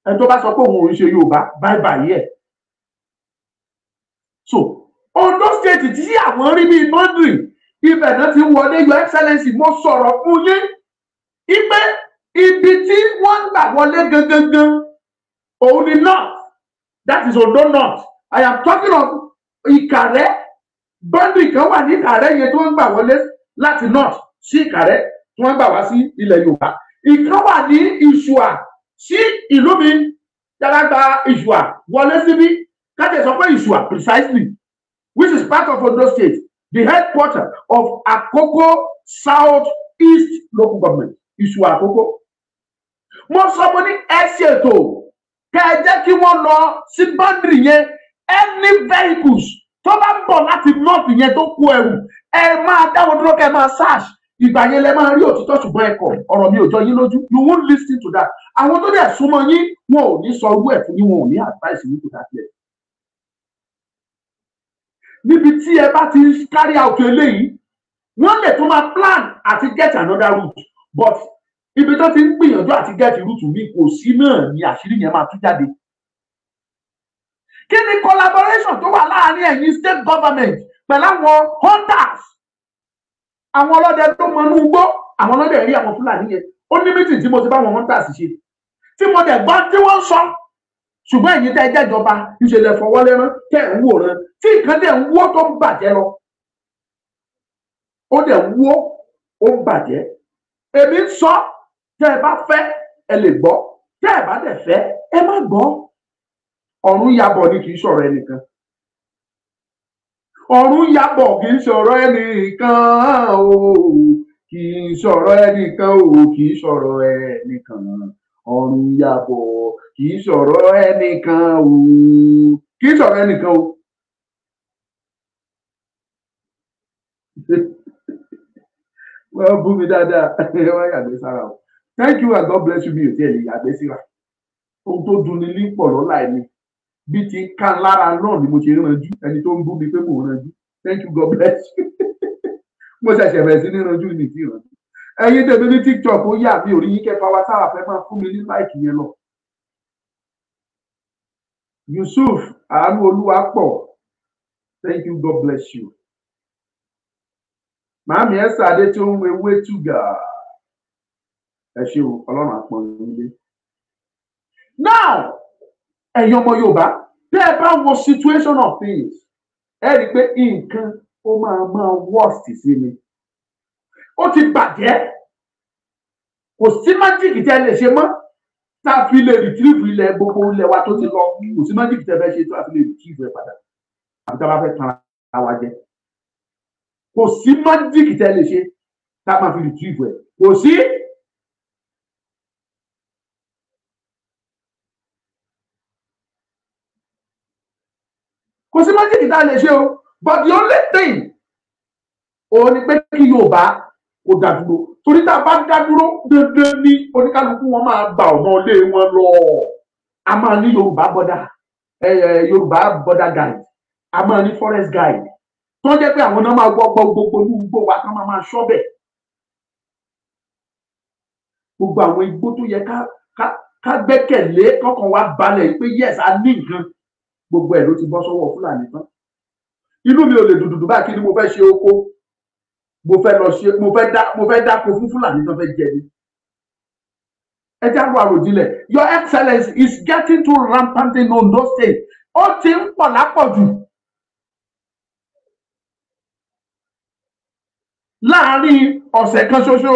Ẹni tó bá sọ pé òun ò ń ṣe Yorùbá, báyìí báyìí ẹ̀. So Ondo State tí àwọn rí bíi boundary, ibẹ̀ náà ti ń wọlé. Your Excellency, mo sọ̀rọ̀ fún yín ipe ibi tí wọ́n ń gbà wọlé gangan, òun ni north, that is Ondo North. I am talking of Ìkàrẹ́. Boundary kan wà ní Ìkàrẹ́ yẹn tó ń gbà wọlé láti north sí Ìkàrẹ́, tí wọ́n gbà wá sí ilẹ̀ Yorùbá. Ìkan wà ní Ìṣùà sí ìlú mi yàrá, gba Ìṣùà wọlé síbí. Kájẹ sọ pé Ìṣùà precisely, which is part of Ondo State, the headquarter of Akoko South East Local Government, Ìṣùà Àkókò. Mo sọ, mo ní ẹ ṣètò kẹ ẹ jẹ́ kí wọ́n lọ sí boundary yẹn. Any vehicles tó bá ń bọ̀ láti north yẹn tó kó ẹrù, ẹ máa dáwọ́ dúró, kẹ máa search. Ìgbà yẹn lẹ máa rí òtítọ́. Ṣùgbọ́n ẹ kọ̀, ọ̀rọ̀ mi ò jọ yín lójú. You won't listen to that. Àwọn tó dẹ̀ súnmọ́ yín, wọn ò ní sọ irú ẹ̀ fún yín, wọn ò ní advice yín to that level. Níbi tí ẹ bá ti carry out eléyìí, wọ́n lè tún máa plan àti get another route, but ibi tó ti ń gbìyànjú àti get route mi kò sí náà ni àṣírí yẹn máa tú jáde. Kí ni collaboration tó wà láàárín ẹ̀yin state government pẹ̀lú àwọn hunters, àwọn ọlọ́dẹ tó mọ inú igbó, àwọn ọlọ́dẹ rí àwọn Fúlàní yẹn? Ó ní meeting tí mo ti bá àwọn hunters ṣe, tí mo dẹ̀ gbọ́ tí wọ́n sọ. Ṣùgbọ́n ẹ̀yin tẹ́ ẹ jẹ́jọba, ìṣẹ̀lẹ̀ fọwọ́lẹ́rán tẹ́ ẹ̀ ń wòran tí nǹkan dẹ̀ ń wó, tó ń bàjẹ́ lọ, ó dẹ̀ ń wó, ó ń bàjẹ́. Èmi ń sọ, tẹ́ ẹ bá fẹ́, ẹ lè gbọ́, tẹ́ ẹ bá dẹ̀ fẹ́, ẹ má gbọ́. Ọ̀run yabọ̀ ni, kì í sọ̀rọ̀ ẹnìkan. Ọ̀run yabọ̀, kì í sọ̀rọ̀ ẹnìkan o, kì í sọ̀rọ̀ ẹnìkan o, kì í sọ̀rọ̀ ẹnìkan. Ọ̀run yabọ̀, kì í sọ̀rọ̀ ẹnìkan o, kì í sọ̀rọ̀ ẹnìkan o. Wọ́n bú mi dáadáa, wọ́n yàgbé sára o. Thank you and God bless you. Mi ò tiẹ̀ lè yàgbé síra. Ohun tó dunni ní pọ̀ lọ́la ẹni bí ti ń ká lára náà ni mo ṣe ranjú. Ẹni tó ń bú mi pé mò ń ranjú, thank you, God bless you. Mo ṣẹ̀ṣẹ̀ bẹ̀rẹ̀ sí ní ranjú ní ti ranjú. Ẹ̀yin tèmi ní TikTok, ó yà mí ò rí yín kẹfà wá sáwà fẹ́ máa fún mi ní like yẹn lọ. Yusuf àánú olúwa pọ̀, thank you, God bless you. Màámi ẹ sàdé tó ń wewé tùgà, ẹ ṣé o, Ọlọ́run àpọn nílé. Now, ẹ̀yin ọmọ Yorùbá, tẹ́ ẹ bá wo situation of things, ẹ rí i pé nǹkan ó máa worst sí ni. Ó ti bàjẹ́, kò sí magic tẹ́ ẹ lè ṣe mọ́. Tá a fi lè retrieve ilẹ̀ gbogbo ilẹ̀ wa tó ti lọ, kò sí magic tẹ́ fẹ́ ṣe tó a fi lè retrieve ẹ̀ padà. Àbí tá a bá fẹ́ tan ara wa jẹ. Kò sí magic tẹ́ lè ṣe tá a máa fi retrieve ẹ̀. Kò sí. Kò sí magic tá a lè ṣe o. But the only thing òun ni pé kí Yorùbá kó dá dúró. Torí tá a bá dá dúró dandan ní oníkálukú wọn máa gba ọ̀nà ilé wọn lọ. A máa ní Yorùbá border, Yorùbá border guide, a máa ní forest guide tó ń jẹ́ pé àwọn náà máa gbọ́ gbogbo ní igbó wa tán máa ṣọ́bẹ̀. Gbogbo àwọn igbó tó yẹ ká gbẹ́kẹ̀lé kọ́kàn wa balẹ̀ pé yes a ní nǹkan, gbogbo ẹ̀ ló ti bọ́ sọ́wọ́ Fúlàní tán. Inú mi ò lè dùdùdù báyìí, kí ni mo fẹ́ ṣe oko? Mo fẹ́ lọ ṣe, mo fẹ́ dáko fún Fúlàní tó fẹ́ jẹ ni. Ẹ já lọ àròjinlẹ̀. Your Excellency is getting too rampant in Ondo State. Ó ti ń pọ̀ lápọ̀jù. Láàárín ọ̀sẹ̀ kan ṣoṣo,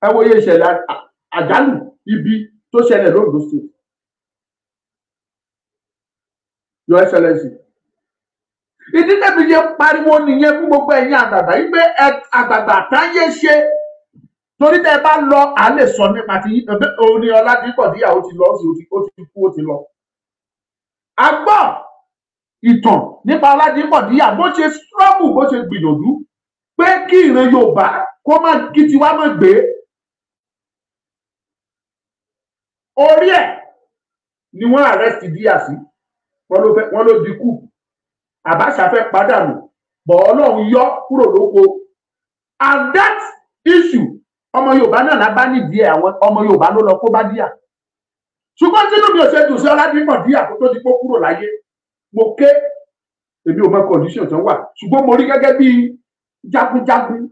ẹ wo iye ìṣẹ̀lẹ̀ àjálù ibi tó ṣẹlẹ̀ l'Ondo State. Your Excellency, ìdí tẹ̀mí yẹn pariwo nìyẹn fún gbogbo ẹ̀yin àgbàgbà yìí pé àgbàgbà táyé ṣe, torí tẹ́ ẹ bá lọ à lè sọ nípa ti òní Ọládìpọ̀ díyàwó ti lọ sí, ó ti kú, ó ti lọ. A gbọ́ ìtàn nípa Ọládìpọ̀ díyà bó ṣe struggle, bó ṣe gbìyànjú pé kí ìran Yorùbá kó má kí tiwa má gbé. Orí ẹ̀ ni wọ́n arrest díyà sí, wọ́n ló di kú. Abacha fẹ́ pàdánù, bọ̀ Ọlọ́run yọ kúrò lóko. And that issue, ọmọ Yorùbá náà lábá nídìí ẹ̀, àwọn ọmọ Yorùbá ló lọ kó bá díà. Ṣùgbọ́n tínú mi ò ṣe dùn sí Ọládìpọ̀ díà kó tó di kó kúrò láyé. Mo ké, èmi ò mọ condition tó wà, ṣùgbọ́n mo rí gẹ́gẹ́ bí jagunjagun.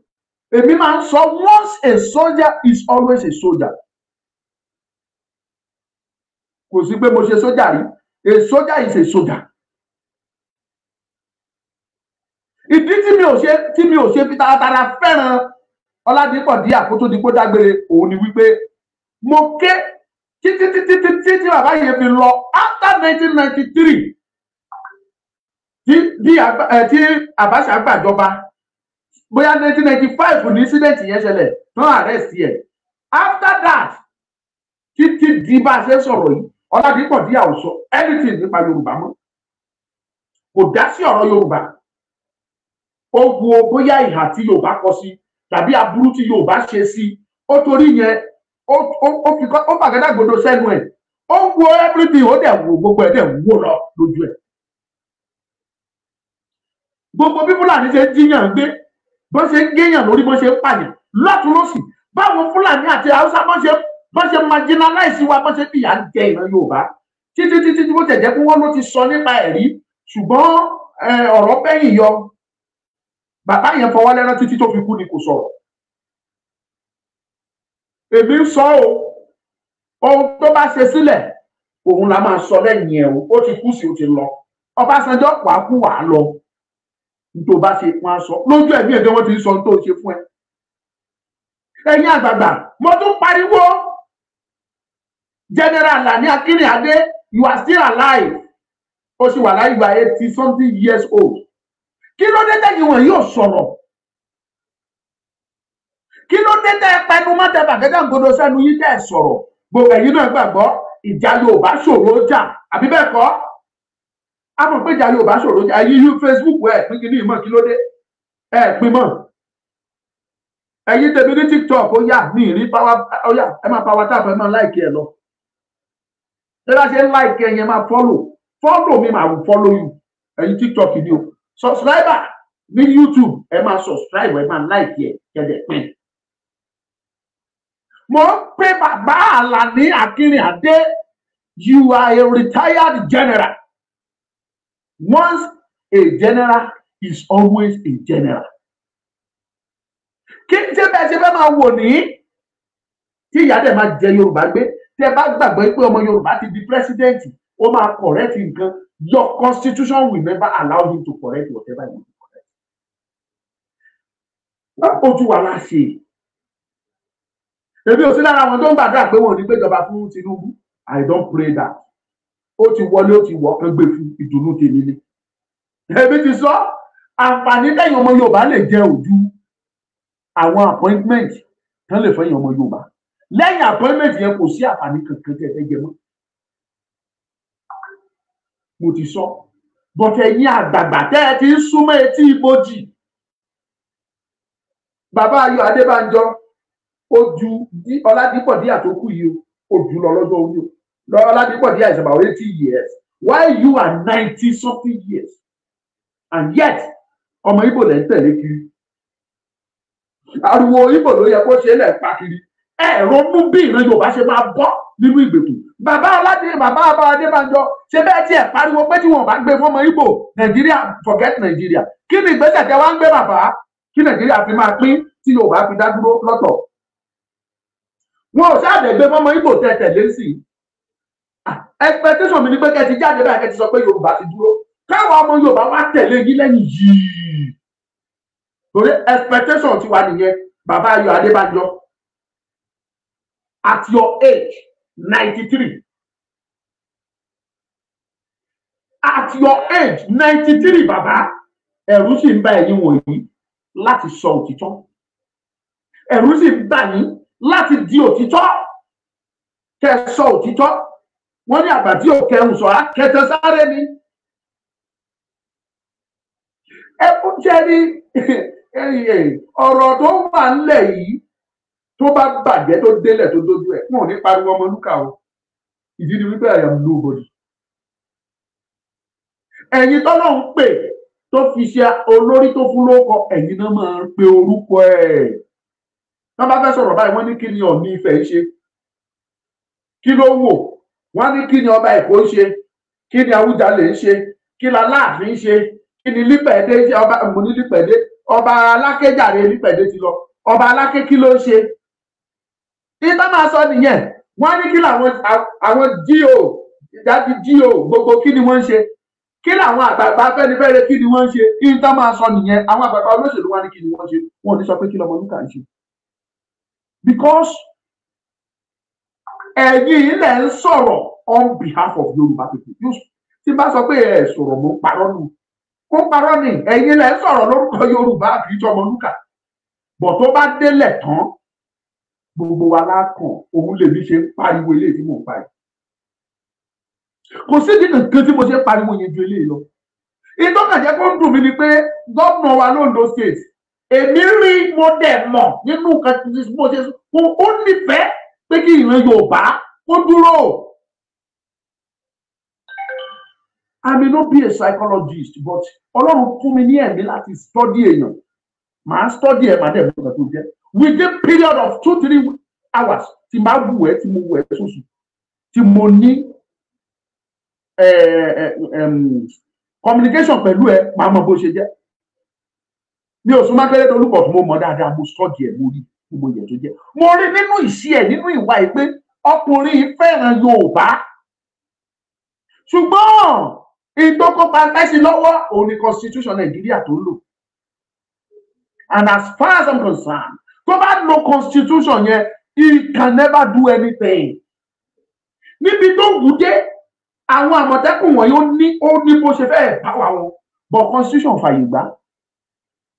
Èmi máa ń sọ, once a soldier is always a soldier. Kò sí pé mo ṣe sójà rí. A soldier is a soldier. Ìdí tí mi ò ṣe fi taratara fẹ́ràn Ọládìpọ̀ díà kó tó di kó dágbére òun ni wípé mo ké títí títí títí tí bàbá yẹn fi lọ after 1993 tí Abacha gbàjọba, bóyá 1995 ní incident yẹn ṣẹlẹ̀ tán arrest yẹ. After that títí di bá a ṣe sọ̀rọ̀ yìí, Ọládìpọ̀ díà ò sọ anything nípa Yorùbá mọ́, kò dá sí ọ̀rọ̀ Yorùbá. Ó wo bóyá ìhà tí Yorùbá kọ sí tàbí aburú tí Yorùbá ṣe sí, ó torí yẹn ó fàgádàgodo sẹ́nu ẹ̀, ó wo everything, ó dẹ̀ wo gbogbo ẹ̀ dẹ̀ wó lọ lójú ẹ̀. Gbogbo bí Fúlàní ṣe ń jíyàn gbé, bó ṣe ń géyàn lórí, bó ṣe ń pààyàn lọ́tún lọ́sì, báwo Fúlàní àti Haúsá bó ṣe marginalize wa, bó ṣe fìyà ń jẹ ìran Yorùbá títí títí tí bó tẹ̀ jẹ́ pé wọ́n ló ti sọ nípa ẹ̀rí, ṣùgbọ́n ọ̀rọ̀ bẹ́yìn yọ. Bàbá yẹn fọwọ́ lẹ́rán títí tó fi kú ni kò sọ̀rọ̀. Èmi ń sọ o, ohun tó bá ṣe sílẹ̀ òun la máa sọ lẹ́yìn ẹ̀ o. Ó ti kú sí, ó ti lọ. Ọbásanjọ́ wàá kú wàá lọ. Tó bá ṣe wọn á sọ lójú ẹ̀mí ẹ̀dẹ́, wọ́n ti ń sọ ohun tó ṣe fún ẹ. Ẹ̀yin àgbààgbà, mo tún pariwo, General Alani Akinrinade, you are still alive. Ó sì wà láyé, you are 80-something years old. Kí ló dé tẹ́yìn wọn yóò sọ̀rọ̀? Kí ló dé tẹ́ pẹnu mọ́ tẹ́ bàgẹ́dàgbòdo sẹ́nu yín tẹ́ sọ̀rọ̀? Gbogbo ẹ̀yin náà gbàgbọ́ ìjà Yorùbá ṣòro jà, àbí bẹ́ẹ̀ kọ́? A mọ̀ pé ìjà Yorùbá ṣòro jà. Ẹ̀yin yú Facebook ẹ̀ pín kí ní ìmọ̀, kí ló dé? Ẹ̀ pín mọ̀. Ẹ̀yin tèmi ní TikTok, ó yà ní ìrí power, ó yà ẹ máa power tap, ẹ máa like ẹ lọ. Ẹ bá ṣe ń like ẹ yẹn máa follow. Follow mi, màá follow you. Ẹ̀yin TikTok ni o. Subscriber ní YouTube, ẹ máa subscribe, ẹ máa like ẹ kẹdẹ pín. Mo ń pè bàbá Alani Akinrinade, you are a retired general. Once a general is always a general. Kí ṣé bẹ́ẹ̀ ṣe fẹ́ máa wò ní tí ìyá dẹ̀ máa jẹ Yorùbá gbé? Tẹ́ bá gbàgbọ́ pé ọmọ Yorùbá ti di president, ó máa correct nǹkan. Your constitution will never allow him to correct whatever he wants to correct. Ojú wa la ṣe. Èmi ò sí lára àwọn tó ń gbàdúrà pé wọn ò ní gbéjọba fún Tinubu. I don't pray that. Ó ti wọlé, ó ti wọ̀, kán gbé fún, ìdùnnú tèmi ni. Èmi ti sọ, àǹfààní lẹ́yìn ọmọ Yorùbá lè jẹ ojú àwọn appointment tán lè fẹ́yìn ọmọ Yorùbá. Lẹ́yìn appointment yẹn, kò sí àǹfààní kankan tẹ́ ẹ fẹ́ jẹ mọ́. Mo ti sọ. But ẹ̀yin àgbààgbà tẹ́ ẹ ti ń súnmọ́ etí ibojì, bàbá Ayọ̀ Adébánjọ, ó ju Ọládípọ̀ Díyà tó kù yìí o, ó jù lọ lọ́jọ́ orí o. Ọládípọ̀ Díyà is about 80 years, while you are 90 something years, and yet ọmọ Ìgbò lẹ́ ń tẹ̀lé kiri. Ariwo Ìgbò ló yẹ kó ṣe é lẹ̀ pa kiri. Ẹ ronú bí ìran Yorùbá ṣe máa bọ́ nínú ìgbèkùn. Bàbá aládé, bàbá bá Adébánjọ, ṣe bẹ́ẹ̀ tiẹ̀ pariwo pé tí wọn bá gbé fọmọ Ìgbò, Nàìjíríà, forget Nàìjíríà. Kí ni ìgbésẹ̀ tẹ wá ń gbé, bàbá, kí Nàìjíríà fi máa pín, tí Yorùbá fi dá dúró lọ́tọ̀? Wọn ò sáà dẹ̀ gbé fọmọ Ìgbò tẹ tẹ̀lé sí i. Expectation mi ni pé kẹ́ ti jáde báyìí, kẹ́ ti sọ pé Yorùbá ti dúró, káwọn ọmọ Yorùbá wá tẹ̀lé yín lẹ́yìn yìí, torí expectation ti wà nìyẹn. Bàbá Ayọ̀ Adébánjọ, at your age, 93, at your age, 93, bàbá, ẹ̀rù sì ń bà ẹ̀yin wọ̀nyí láti sọ òtítọ́. Ẹ̀rù sì ń bà yín láti di òtítọ́, kẹ́ ẹ sọ òtítọ́. Wọ́n ní àgbà tí ò kẹrùn sọ akẹtẹ sáré ni. Ẹ kún jẹ́ ní ọ̀rọ̀ tó wà ńlẹ̀ yìí, tó bá bàjẹ́, tó délẹ̀, tó dójú ẹ̀, wọn ò ní pariwo Ọmọlúkà o. Ìdí ni wípé I am nobody. Ẹ̀yin tọ́lọ́run pè, tó fi ṣe olórí, tó fún lórúkọ, ẹ̀yin náà máa ń pe orúkọ ẹ̀. Wọ́n bá fẹ́ sọ̀rọ̀ báyìí, wọ́n ní kí ni Ọọ̀ni Ifẹ̀ ń ṣe, kí ló wò? Wọ́n ní kí ni ọba Èkó ń ṣe, kí ni Awùjalẹ̀ ń ṣe, kí ni Aláàfin ń ṣe, kí ni Lípẹ̀dé ń ṣe? Ọba mo ní Lípẹ̀dé, ọba Alákéjàre, Lípẹ̀dé ti lọ. Ọba Aláké, kí ló ń ṣe? Ìtọ́ máa sọ nìyẹn. Wọ́n ní kí làwọn àwọn G.O., ìdájí G.O. gbogbo, kí ni wọ́n ń ṣe? Kí làwọn àgbààgbà Afẹ́nifẹ́re, kí ni wọ́n ń ṣe? Ìtọ́ máa sọ nìyẹn. Àwọn àgbààgbà olóṣèlú wa ní kí ni wọ́n ń ṣe. Wọn ò ní sọ pé kí lọmọlúkà ń ṣe, because ẹ̀yin ilẹ̀ ń sọ̀rọ̀ on behalf of Yorùbá people. Tí bá sọ pé ẹ sọ̀rọ̀, mo ń parọ́ nù, mo ń parọ́ ni. Ẹ̀yin ilẹ̀ ń sọ̀rọ̀ lórúkọ Yorùbá, kì í ṣọmọlúkà bọ̀. Tó bá délẹ̀ tán, gbogbo wa lákàn. Òun lèmi ṣe ń pariwo eléyìí tí mò ń pa yìí. Kò sídìí kankan tí mo ṣe ń pariwo yẹn ju eléyìí lọ. Ìtọ́kànjẹ́ kó ń dùn mí ni pé gómìnà wa l'Ondo State, èmi rí, mo dẹ̀ mọ̀ nínú nǹkan tí mo ṣe fún, ó nífẹ̀ẹ́ pé kí ìran Yorùbá kó dúró. I may not be a psychologist, but Ọlọ́run fún mi ní ẹ̀mí láti study èèyàn. Màá study ẹ̀, màá dẹ̀ mọ̀ nǹkan tó jẹ́ within period of 2-3 hours tí màá wù ẹ́, tí mo wù ẹ́ sùsù, tí mo ní communication pẹ̀lú ẹ, màá mọ bó ṣe jẹ́. Mi ò súnmọ́ Akérédolú, but mo mọ̀ dáadáa. Mo study ẹ̀, mo rí gbogbo ìyẹn tó jẹ́. Mo rí nínú ìṣe ẹ̀, nínú ìwà ẹ̀, pé ọkùnrin yìí fẹ́ràn Yorùbá, ṣùgbọ́n ìdókòpá pẹ́sì lọ́wọ́ òun ni constitution Nàìjíríà tó ń lò. And as far as I'm concerned, tó bá lo constitution yẹn, he can never do anything. Níbi tó wù dé, àwọn Àmọ̀tẹ́kùn wọ̀nyí, ó ní bó ṣe fẹ́ẹ̀ bá wa wọn, but constitution fàyè gbà,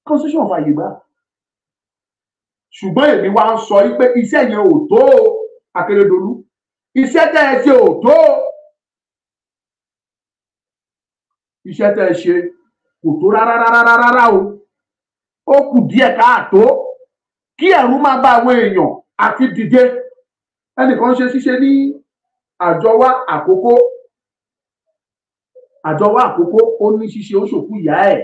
constitution fàyè gbà. Ṣùgbọ́n èmi wá ń sọ pé iṣẹ́ yẹn ò tó o. Akérédolú, iṣẹ́ tẹ́ ẹ ṣe ò tó o. Iṣẹ́ tẹ́ ẹ ṣe kò tó rárá rárá rárá o. Ó kù díẹ̀ káàtó kí ẹ̀rù máa bá àwọn èèyàn àti dìde. Ẹnìkan ṣe ṣíṣe ní Àjọwá Àkókó, Àjọwá Àkókó. Ó ní ṣíṣe, ó ṣòkú ìyá ẹ̀.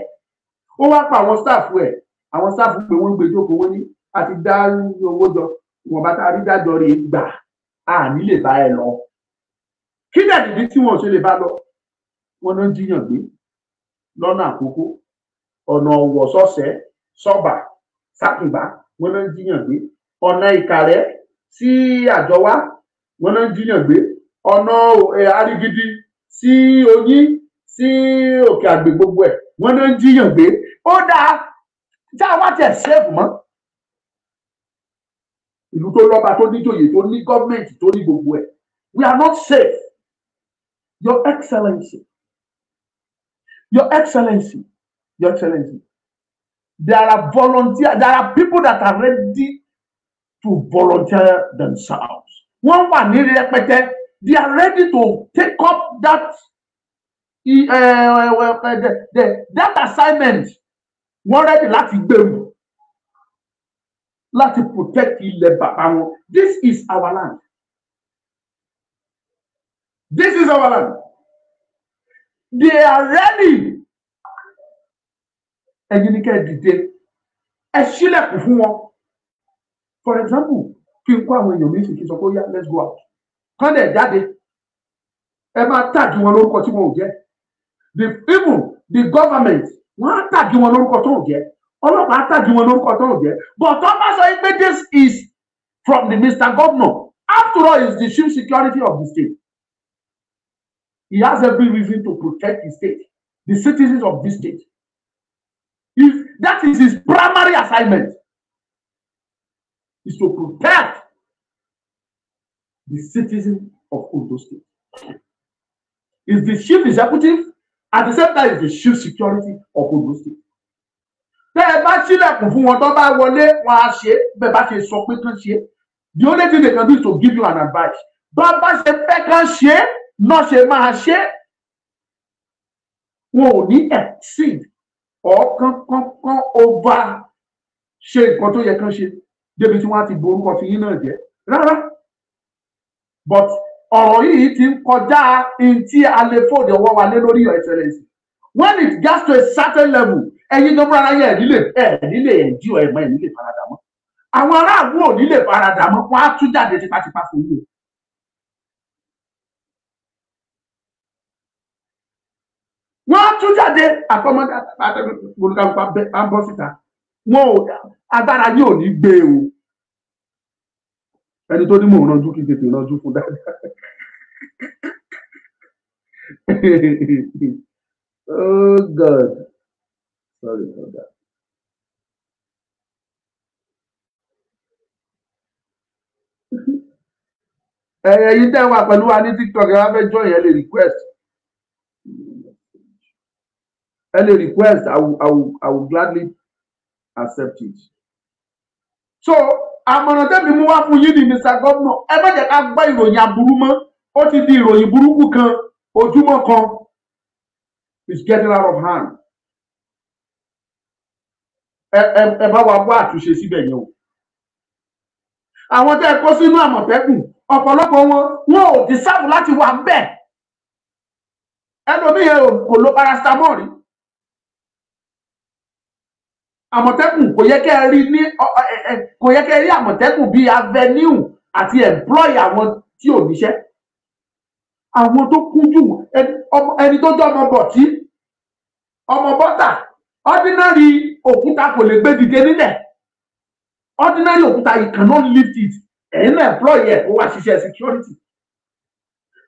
Ó wá pa àwọn staff ẹ̀. Àwọn staff pé wọ́n ń gbé jókòó, wọ́n ní àti dá owó jọ, ìwọ̀nba tá a rí dájọ́ rè gbà, á ní lè bá ẹ lọ. Kí dẹ̀ nìdí tí wọn ò ṣe lè bá lọ? Wọn náà ń jiyàn gbé lọ́nà Àkókó, ọ̀nà Ọ̀wọ̀ sọ́sẹ́, sọ́bà, sákùnbá, wọn náà ń jiyàn gbé. Ọ̀nà Ìkàrẹ́ sí Àjọwá, wọn náà ń jiyàn gbé. Ọ̀nà Arigidi sí Oyin sí Òkè Àgbè, gbogbo ẹ̀, wọn náà ń jiyàn gbé. Ó dáa, tá a wá tẹ̀ sẹ́ẹ̀fù mọ́. Ìlú tó lọ́ba, tó níjòyè, tó ní gọ́ọ̀mẹ̀ntì, tó ní gbogbo ẹ̀. We are not safe. Your Excellency, Your Excellency, Your Excellency, there are volunteer, there are people that are ready to volunteer themselves. Wọ́n wà ní rẹpẹtẹ. They are ready to take up that assignment. Wọ́n ready láti gbèrú, láti protect ilẹ̀ bàbá wọn. This is our land. This is our land. They are ready. Ẹ̀yin ní kẹ́ ẹ dìde, ẹ ṣílẹ̀kùn fún wọn. For example, kí n kó àwọn èèyàn mi sì kí n sọ pé ó yá, let's go out. Kán dẹ̀ jáde, ẹ máa tag wọn lórúkọ tí wọn ò jẹ́. The even the government, wọ́n á tag wọn lórúkọ tó ò jẹ́. Ọlọ́pàá á tag wọn lórúkọ tó ò jẹ́. But tó bá sọ pé this is from the Mr. Governor, after all, is the chief security of the state. He has every reason to protect the state, the citizens of this state. If that is his primary assignment, is to protect the citizens of Ondo State. Is the chief executive, at the same time is the chief security of Ondo State. Tẹ́ ẹ bá ṣílẹ̀kùn fún wọn, tó bá wọlé, wọn á ṣe bẹ́ẹ̀ bá ṣe sọ pé kán ṣe. The only thing they can do is to give you an advice. Bá bá ṣe fẹ́ kán ṣe náà ṣe máa ṣe. Wọn ò ní exceed or kán kán kán over ṣe nǹkan tó yẹ kán ṣe débi tí wọ́n á ti borúkọ ti yín náà jẹ́ rárá. But ọ̀rọ̀ yìí ti ń kọjá in tí a lè fòdì ọwọ́ wa lé lórí, Your Excellency. When it gets to a certain level, ẹ̀yin gan fúnra yẹn ẹ̀ nílé ẹ̀jí ọ̀ ẹ̀mọ́ ẹ̀ nílé faradà mọ́. Àwọn aráàlú ò nílé faradà mọ́, wọ́n á tún jáde tipátipá fún yín. Wọ́n á tún jáde, àtọmọdé àtọmọdé á bọ́ síta. Wọn ò agbára yóò ní gbé o. Ẹni tó ní mò ń ranjú, kí n tètè ranjú fún dáadáa. Oh God, sorry for that. Ẹ̀yin tẹ́ wà pẹ̀lú wa ní TikTok, ẹ wá fẹ́ join, ẹ lè request, ẹ lè request. I will gladly accept it. So àmọ̀ràn tẹ́mi mú wá fún yín ní, Mr. Governor, ẹ má jẹ́ ká gbọ́ ìròyìn aburú mọ́. Ó ti di ìròyìn burúkú kan ojúmọ́ kan. It's getting out of hand. Ẹ bá wa wá àtúnṣe síbẹ̀ yẹn o. Àwọn tẹ́ ẹ kó sínú Àmọ̀tẹ́kùn, ọ̀pọ̀lọpọ̀ wọn, wọn ò deserve láti wà ń bẹ̀. Ẹlòmíì kò lo paracetamol rí. Àmọ̀tẹ́kùn kò yẹ kẹ́ ẹ rí ní, kò yẹ kẹ́ ẹ rí Àmọ̀tẹ́kùn bíi avenue àti employ àwọn tí ò níṣẹ́, àwọn tó kúnjú, ẹni tó jẹ́ ọmọ bọ̀tí, ọmọ bọ́tà. Ordinary òkúta kò lè gbé dìde nílẹ̀. Ordinary òkúta, you cannot lift it. Ẹ̀yin náà employ ẹ̀ kó wá ṣiṣẹ́ security.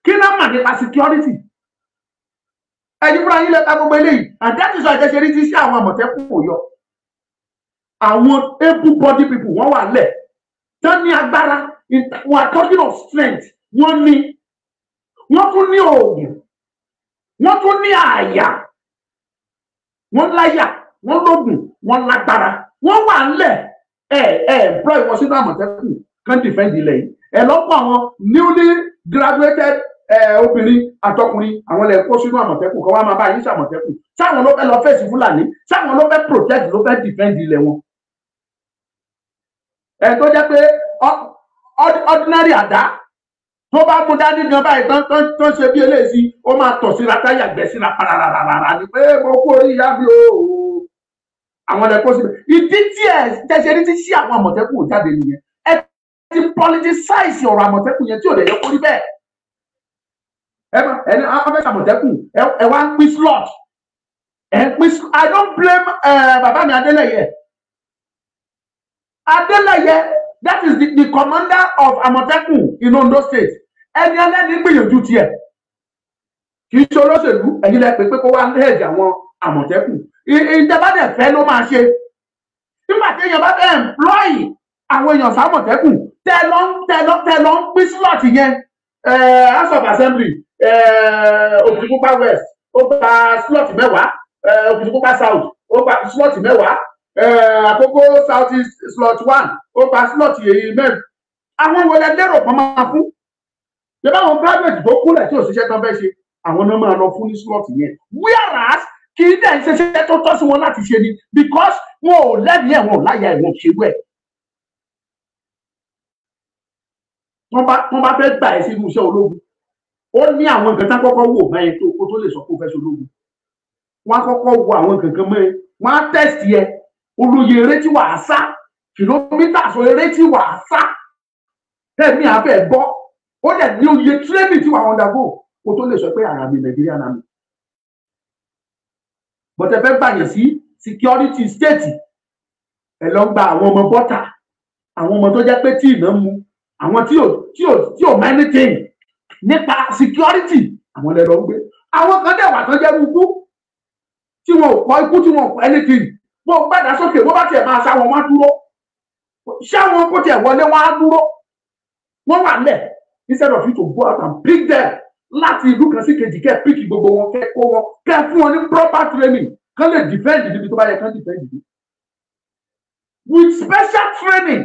Kí náà mà nípa security? Ẹ̀yin fúnra yín lẹ́ka gbogbo eléyìí, and that is why ìjẹ́sẹ̀ rí ti ṣe àwọn Àmọ̀tẹ́kùn kò yọ. Àwọn able body people, wọ́n wà lẹ̀ tán ní agbára. We are talking of strength. Wọ́n ní, wọ́n tún ní oògùn, wọ́n tún ní àyà, wọ́n láyà, wọ́n lóògùn, wọ́n lágbára, wọ́n wà ńlẹ̀. Ẹ employ wọn sínú Àmọ̀tẹ́kùn kan defend ilẹ̀ yìí. Ẹ lọ́pọ̀ àwọn newly graduated obìnrin àtọkùnrin, àwọn lè kó sínú Àmọ̀tẹ́kùn kan wá máa bá yín ṣàmọ̀tẹ́kùn. Sáwọn ló fẹ́ lọ fèsì Fúlàní? Sáwọn ló fẹ́ protect, ló fẹ́ defend ilẹ̀ wọn? Ẹ tó jẹ́ pé ordinary àdá tó bá mú dání gan báyìí tán tán tán ṣe bí eléyìí sí, ó máa tọ̀ síra, táyà gbẹ síra parararara ni pé mo kú orí ìyá mi o. Àwọn ẹ̀kọ́ síbẹ̀. Ìdí tí ẹ tẹ̀sẹ̀ ní ti ṣí àwọn Àmọ̀tẹ́kùn ò jáde nìyẹn. Ẹ ti politicize ọ̀rọ̀ Àmọ̀tẹ́kùn yẹn tí ò lè yẹ kó rí bẹ́ẹ̀. Ẹ má ẹni afẹ́ Àmọ̀tẹ́kùn, ẹ wá ń pín slot, ẹ ń pín. I don't blame bàbá mi Adélẹ́yẹ. Adélẹ́yẹ, that is the commander of Àmọ̀tẹ́kùn in Ondo State. Ẹni ẹlẹ́ni gbìyànjú tiẹ̀, kì í ṣe olóṣèlú. Ẹ̀yin lẹ pé pé kó wá head àwọn Àmọ̀tẹ́kùn. Ìjọba dẹ̀ fẹ́ ló máa ṣe. Nígbà tí èèyàn bá fẹ́ employ àwọn èèyàn sámọ̀tẹ́kùn, Tẹ lọ ń pín slot yẹn. House of Assembly, Òkìtìpupa West ó gba slot 10, Òkìtìpupa South ó gba slot 10, Àkókò South East slot 1 ó gba slot èyí 4. Àwọn wo lẹ lérò pọ́n máa fún? Ṣé báwọn private tó kúnlẹ̀ tí òṣìṣẹ́ tán fẹ́ ṣe, àwọn náà máa lọ fún ní slot yẹn? Whereas kì í dẹ̀ ń ṣiṣẹ́ tó tọ́ sí wọn láti ṣe ni, because wọn ò lẹ́mìí ẹ̀, wọn ò láyà ẹ̀, wọn ò ṣerú ẹ̀. Wọ́n bá fẹ́ gbà ẹ́ sínú iṣẹ́ ológun, ó ní àwọn nǹkan tán kọ́kọ́ wò mọ́ ẹ tó kó tó lè sọ pé ó fẹ́ ṣe ológun. Wọ́n á kọ́kọ́ wo àwọn nǹkan kan mọ́ ẹ, wọ́n á tẹ̀sì ẹ, olóye eré tí wàá sá, kìlómítà sọ eré tí wàá sá, tẹ̀mí àfẹ́ bọ́, ó dẹ̀ ní oye tírénì tí wàá undergo kó tó lè sọ pé àrà mi Nàìjíríà náà mi. Bọ̀tẹ̀ fẹ́ gbàyàn sí security state, ẹ lọ gba àwọn ọmọ bọ́tà, àwọn ọmọ tó jẹ́ pé tí ìná mu, àwọn tí ò anything nípa security, àwọn lẹ lọ ń gbé. Àwọn kan dẹ̀ wà tó jẹ́ ikú tí wọn ò kọ́ ikú, tí wọn ò kọ́ anything. Bó gbàdá sókè, bó bá tiẹ̀ máa ṣá wọn, wọ́n á dúró. Ṣá wọn kó tiẹ̀ wọlé, wọ́n á dúró. Wọ́n wà lẹ̀. Instead of you to go out and pick them láti ìlú kan sí kejì, kẹ́ pick gbogbo wọn, kẹ́ kó wọn, kẹ́ fún wọn ní proper training, kán lè defend níbi tó bá yẹ kán defend níbi. With special training,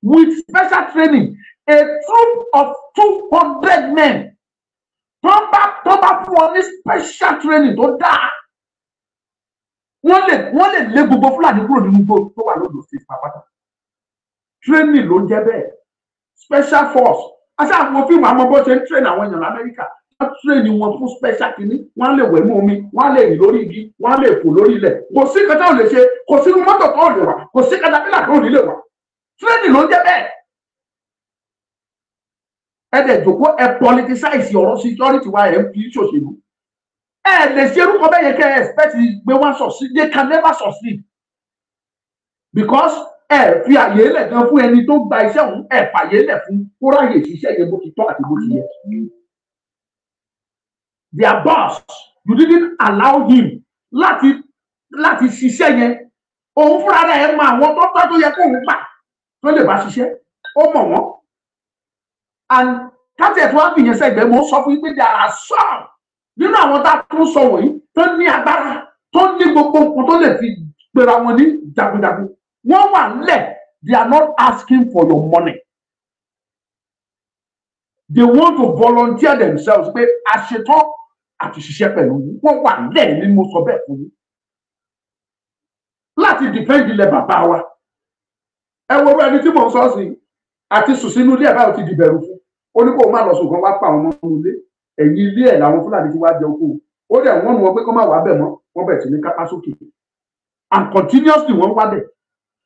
with special training, a troop of 200 men tó bá fún wọn ní special training tó dáa, wọ́n lè lé gbogbo Fúlàní kúrò nínú igbó tó wà lódò sí pàpàtà. Training ló ń jẹ́ bẹ́ẹ̀, special force. Àṣà àwọn fíìmù àwọn bó ṣe ń train àwọn èèyàn l'Amẹ́ríkà, wọ́n train wọn fún special kìíní, wọ́n á lè wẹ̀ mú omi, wọ́n á lè rìn lórí igi, wọ́n á lè fò lórí ilẹ̀. Kò sí kẹta ò lè ṣe, kò sínú mọ́tò tó ò lè wà, kò sí katapila tó ò ní lè wà. Training ló ń jẹ́ bẹ́ẹ̀. Ẹ dẹ̀ jòkó, ẹ politicize ọ̀rọ̀ security wa, ẹ̀ ń fi ṣòṣèlú. Ẹ lè ṣe irúkọ bẹ́ẹ̀ yẹn kẹ́ ẹ expect pé wọ́n succeed. They can never succeed because ẹ fi àyè lẹ̀ gan fún ẹni tó gba iṣẹ́ òun, ẹ fàyè lẹ̀ fún kó ráyè ṣiṣẹ́ yẹn bó ti tọ́ àti bó ti yẹ. Their boss, you didn't allow him láti ṣiṣẹ́ yẹn. Òun fúnra rẹ̀ mọ àwọn tó tọ́ tó yẹ kóun pa tó lè bá ṣiṣẹ́, ó mọ̀ wọ́n. And káti ẹ̀ tó wá fìyẹn sẹ́gbẹ̀ẹ́, mo sọ fún yín pé there are some nínú àwọn tá a tún sọ wọ̀nyí tó ní agbára, tó ní gbogbo nǹkan tó lè fi pera wọn ní jagunjagun. Wọ́n wà nílẹ̀, they are not asking for your money. They want to volunteer themselves pé a ṣetán àti ṣiṣẹ́ pẹ̀lú yín. Wọ́n wà nílẹ̀ ní mo sọ bẹ́ẹ̀ fún yín. Láti defend ilẹ̀ bàbá wa. Ẹ wo ẹni tí mò ń sọ sí, àti sùn sínú ilé ẹ̀ báyìí ti dìbẹ̀rù fún. Ó ní kó má lọ sùn kan wá pa àwọn ọmọ ilé. Ẹ̀yìn ilé ẹ̀ làwọn Fúlàní ti wá jẹ oko. Ó dẹ̀ wọ́n nu wọn pé kó má wàá bẹ̀ mọ́, wọ́n bẹ̀ sí ní kápá sókè. And continuously wọ́n wá bẹ̀.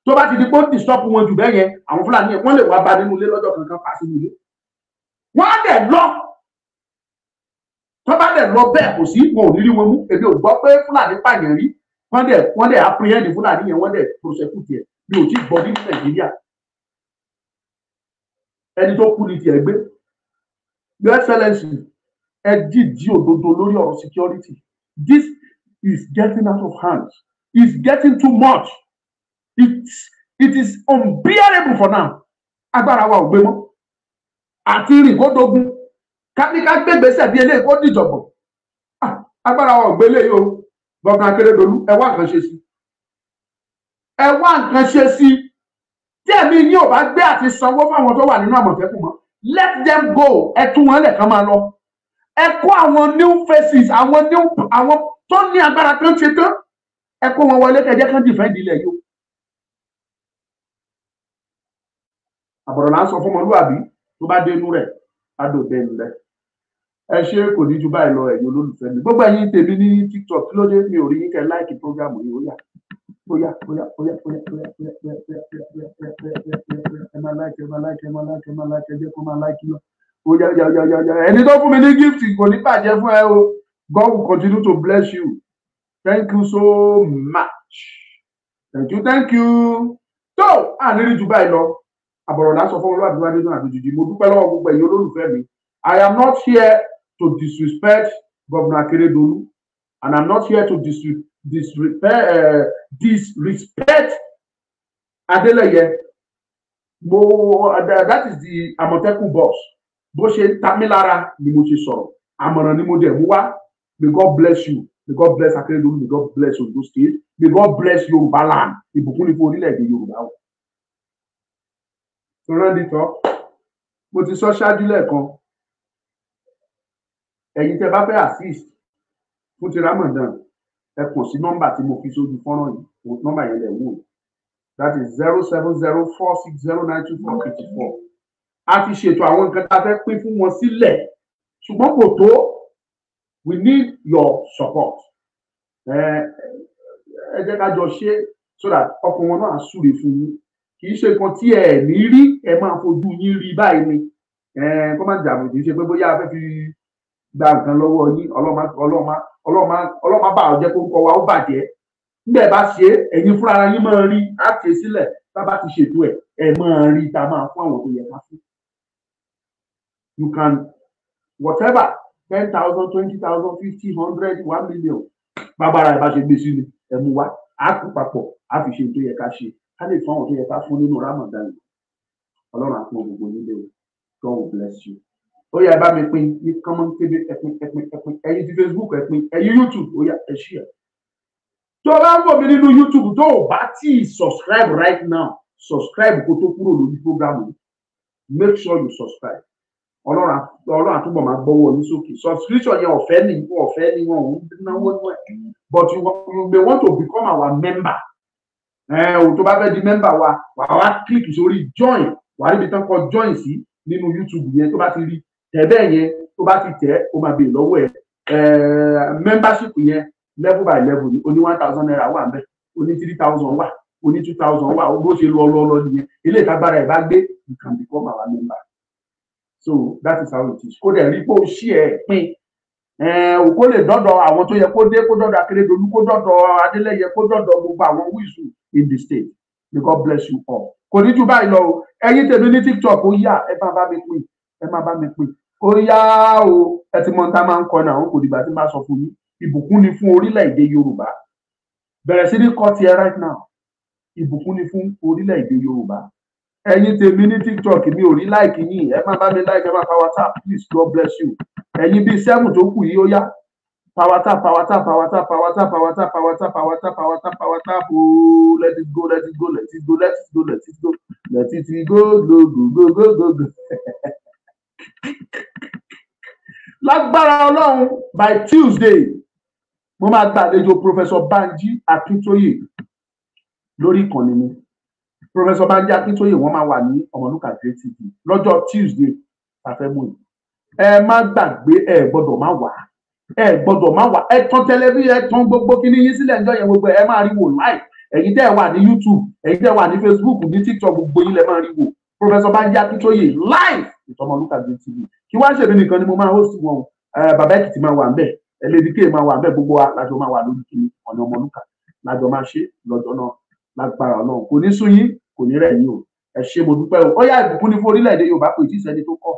Tó bá ti di pé ó disturb wọn jù bẹ́ẹ̀ yẹn, àwọn Fúlàní yẹn wọ́n lè wá bá nínú ilé lọ́jọ́ kankan pa sínú ilé. Wọ́n á dẹ̀ lọ. Tó bá dẹ̀ lọ bẹ́ẹ̀, kò sí, wọn ò ní rí wọn mú. Èmi ò gbọ́ pé Fúlàní pààyàn rí. Wọ́n dẹ̀ apprehend Fúlàní yẹn, wọ́n dẹ̀ prosecute ẹ̀. Mi ò tí gbọ́ ní Nàìjíríà. Ẹni tó kú ni tiẹ̀ gbé. Your Excellency, ẹ dìdí òdodo lórí ọ̀rọ̀ security. This is getting out of hand. It's getting too much. It is unbearable for now. Agbára wa ò gbé mọ́. Àti rìn kó dogun. Káníká gbégbèsè bí eléyìí kó dìjọ̀gbọ̀n. Agbára wa ò gbé eléyìí o. Gọ́gàn Akérédolú, ẹ wá nǹkan ṣe sí. Ẹ wá nǹkan ṣe sí. Tí ẹ̀mí yín ò bá gbé àti sanwó fáwọn tó wà nínú Àmọ̀tẹ́kùn mọ́, let them go. Ẹ tú wọn lẹ̀ kán máa lọ. Ẹ kó àwọn new faces, àwọn new, àwọn tó ní agbára tó ń ṣe tán, ẹ kó wọn wọlé kẹjẹ kán defend ilẹ̀ yìí o. Àbọ̀rọ̀ là ń sọ fún ọmọlúwàbí, tó bá dénú rẹ̀ á dò dénú rẹ̀. Ẹ ṣe, kò ní ju báyìí lọ, ẹ̀yin olólùfẹ́ mi. Gbogbo ẹ̀yin tèmi ní TikTok, kí ló dé mi ò rí yín kẹ́ láìkì prógrámù yìí? Ó yá ó yá ó yá ó yá ó yá ó yá ó yá ó yá ó yá ó yá ó yá ó yá ó yá ó yá, ẹ máa láìkì, ẹ máa láìkì, ẹ máa láìkì, ẹ máa láìkì, ẹ jẹ́ kó máa láìkì lọ. Ó yá ó yá ó yá ó yá. Ẹni tó fún mi ní gift kò ní bàjẹ́ fún ẹ o. God will continue to bless you. Thank you so much. Thank you, thank you. Tó àníri ju báyìí lọ. Àbọ̀rọ̀ lásán fún ọlọ́àbí wájú náà àbíjìjì. Mo dúpẹ́ lọ́wọ́ gbogbo ẹ̀yin olólùfẹ́ mi. I am not here to disrespect Governor Akeredolu, and I'm not here to disrespect Adeleye. Mo, that is the Àmọ̀tẹ́kùn boss. Bó ṣe ń ta mí lára ni mo ṣe sọ̀rọ̀, àmọ̀ràn ni mo dẹ̀ mú wá. May God bless you. May God bless Akeredolu. May God bless Ondo State. May God bless Yorùbá land. Ìbùkún ni fún orílẹ̀-èdè Yorùbá o. Round it up, mo ti sọ ṣáájú lẹ́ẹ̀kan, ẹ̀yin tẹ́ bá fẹ́ assist fún ti Ramadan, ẹ kàn sí nọ́mbà tí mo fi sójú fọ́nrán yìí. Nọ́mbà yẹn lẹ̀ wò, that is 07046092484. A ti ṣètò àwọn nǹkan tá a fẹ́ pín fún wọn sílẹ̀, ṣùgbọ́n kò tó. We need your support. Ẹ jẹ́ ká jọ ṣe so that ọkàn wọn náà á súre fún yín. Kì í ṣe nǹkan tí ẹ ní rí, ẹ máa fojú yín rí báyìí ni. Kó má jàbọ̀, kì í ṣe pé bóyá a fẹ́ fi gba nǹkan lọ́wọ́ yín. Ọlọ́mà bá ọ jẹ́ kórúkọ wa ó bàjẹ́. Nígbà bá ṣe, ẹ̀yin fúnra yín máa rí. Á ṣe sílẹ̀, tá a bá ti ṣètò ẹ̀, ẹ máa rí tá a máa fún àwọn tó yẹ ká fún. You can, whatever, 10,000, 20,000, 50, 100, 1 million, bàbára ẹ̀ bá ṣe gbé sí ni ẹ mú wá. Á kú papọ̀, á fi ṣe tó yẹ ká ṣe, ká lè fún àwọn tó yẹ ká fún nínú Ramadan yìí. Ọlọ́run á pọ́n gbogbo nílé o. God will bless you. Ó yá, ẹ bá mi pín ní kánmọ́ kébé. Ẹ pín, ẹ pín, ẹ pín. Ẹ̀yin ti Facebook, ẹ pín. Ẹ̀yin YouTube, ó yá, ẹ share. Tó bá ń wò mí nínú YouTube, tó o bá tí ì subscribe right now, subscribe kó tó kúrò lórí program yìí. Make sure you subscribe. Ọlọ́run àtúbọ̀ máa gbọ́wọ́ yín sókè. Subscription yẹn, ọ̀fẹ́ ni, ọ̀fẹ́ ni, wọn ò ń náwó nínú ẹ̀. But you may want to become our member. Ẹ o, tó bá fẹ́ di member wa, wà wá click sórí join. Wà á ríbi tán kọ join sí nínú YouTube yẹn. Tó bá ti rí tẹ̀ bẹ́ẹ̀ yẹn, tó bá ti tẹ̀, ó máa béèrè lọ́wọ́ ẹ̀. Membership yẹn, level by level ni. Oní ₦1,000 wà ńbẹ̀, oní 3,000 wà, oní 2,000 wà. Bó ṣe lọ lọ lọ nìyẹn. Ilé ìtagbára ẹ̀ bá gbé, you can become our member. So that is how it is. Kó dẹ̀ rí pé ó ṣí ẹ̀ pín kó lè dọ́dọ̀ àwọn tó yẹ kó dé, kó dọ́dọ̀ Akérédolú, kó dọ́dọ̀ Adélẹ́yẹ, kó dọ́dọ̀ gbogbo àwọn wíṣù in the state. May God bless you all. Kò ní jù báyìí lọ o. Ẹ̀yin tèmi ní TikTok, ó yá, ẹ máa bá mi pín, ẹ máa bá mi pín. Ó yá o, ẹ ti mọ ohun tá a máa ń kọ náà, kò dìgbà tí n bá sọ fún yín. Ìbùkún ni fún orílẹ̀-èdè Yorùbá. Bẹ̀rẹ̀ sí ní kọ́ tiẹ̀ right now. Ìbùkún ni fún orílẹ̀-èdè Yorùbá. Ẹ̀yin tèmi ní TikTok, mi ò rí like yín. Ẹ má bá mi like, ẹ má power tap, please. God bless you. Ẹ̀yin bíi seven tó kù yìí, ó yá, power tap, power tap, power tap, power tap, power tap, power tap, power tap, power tap, power tap ooo. Let it go, let it go, let it go, let it go, let it go, let it go, go, go, go, go, go, go. Lágbára Ọlọ́run, by Tuesday, mo máa gbàlejò Professor Banji Akintoye lórí ìkànnì mi. Professor Banji Akintoye, wọ́n máa wà ní Ọmọlúkà Great TV lọ́jọ́ Tuesday tàfẹ́ mú yìí. Ẹ má gbàgbé, ẹ gbọ́dọ̀ má wà, ẹ gbọ́dọ̀ má wà. Ẹ tán tẹlifíṣàn, ẹ tán gbogbo kíní yín sílẹ̀ ńjọ́ yẹn, gbogbo ẹ máa rí wò live. Ẹ̀yin tẹ́ ẹ wà ní YouTube, ẹ̀yin tẹ́ ẹ wà ní Facebook, ní TikTok, gbogbo yín lẹ máa rí wò, Professor Banji Akintoye live ìtọ́mọlúkà Great TV. Kí wá ń ṣèmi nìkan ni mo máa host wọn o. Bàbá Èkìtì máa wà ńbẹ̀, Lady K máa wà ńbẹ̀, gbogbo wa lájọ máa wà lórí kíní ọ̀nà Ọmọlúkà, lájọ máa ṣe lọ́jọ́ náà. Lágbára Ọlọ́run, kò ní sú yín, kò ní rẹ̀ yín o. Ẹ ṣé, mo dúpẹ́ o. Ó yá, ìbùkún ní fún orílẹ̀-èdè Yorùbá. Kò tí ì sẹ́ni tó kọ̀.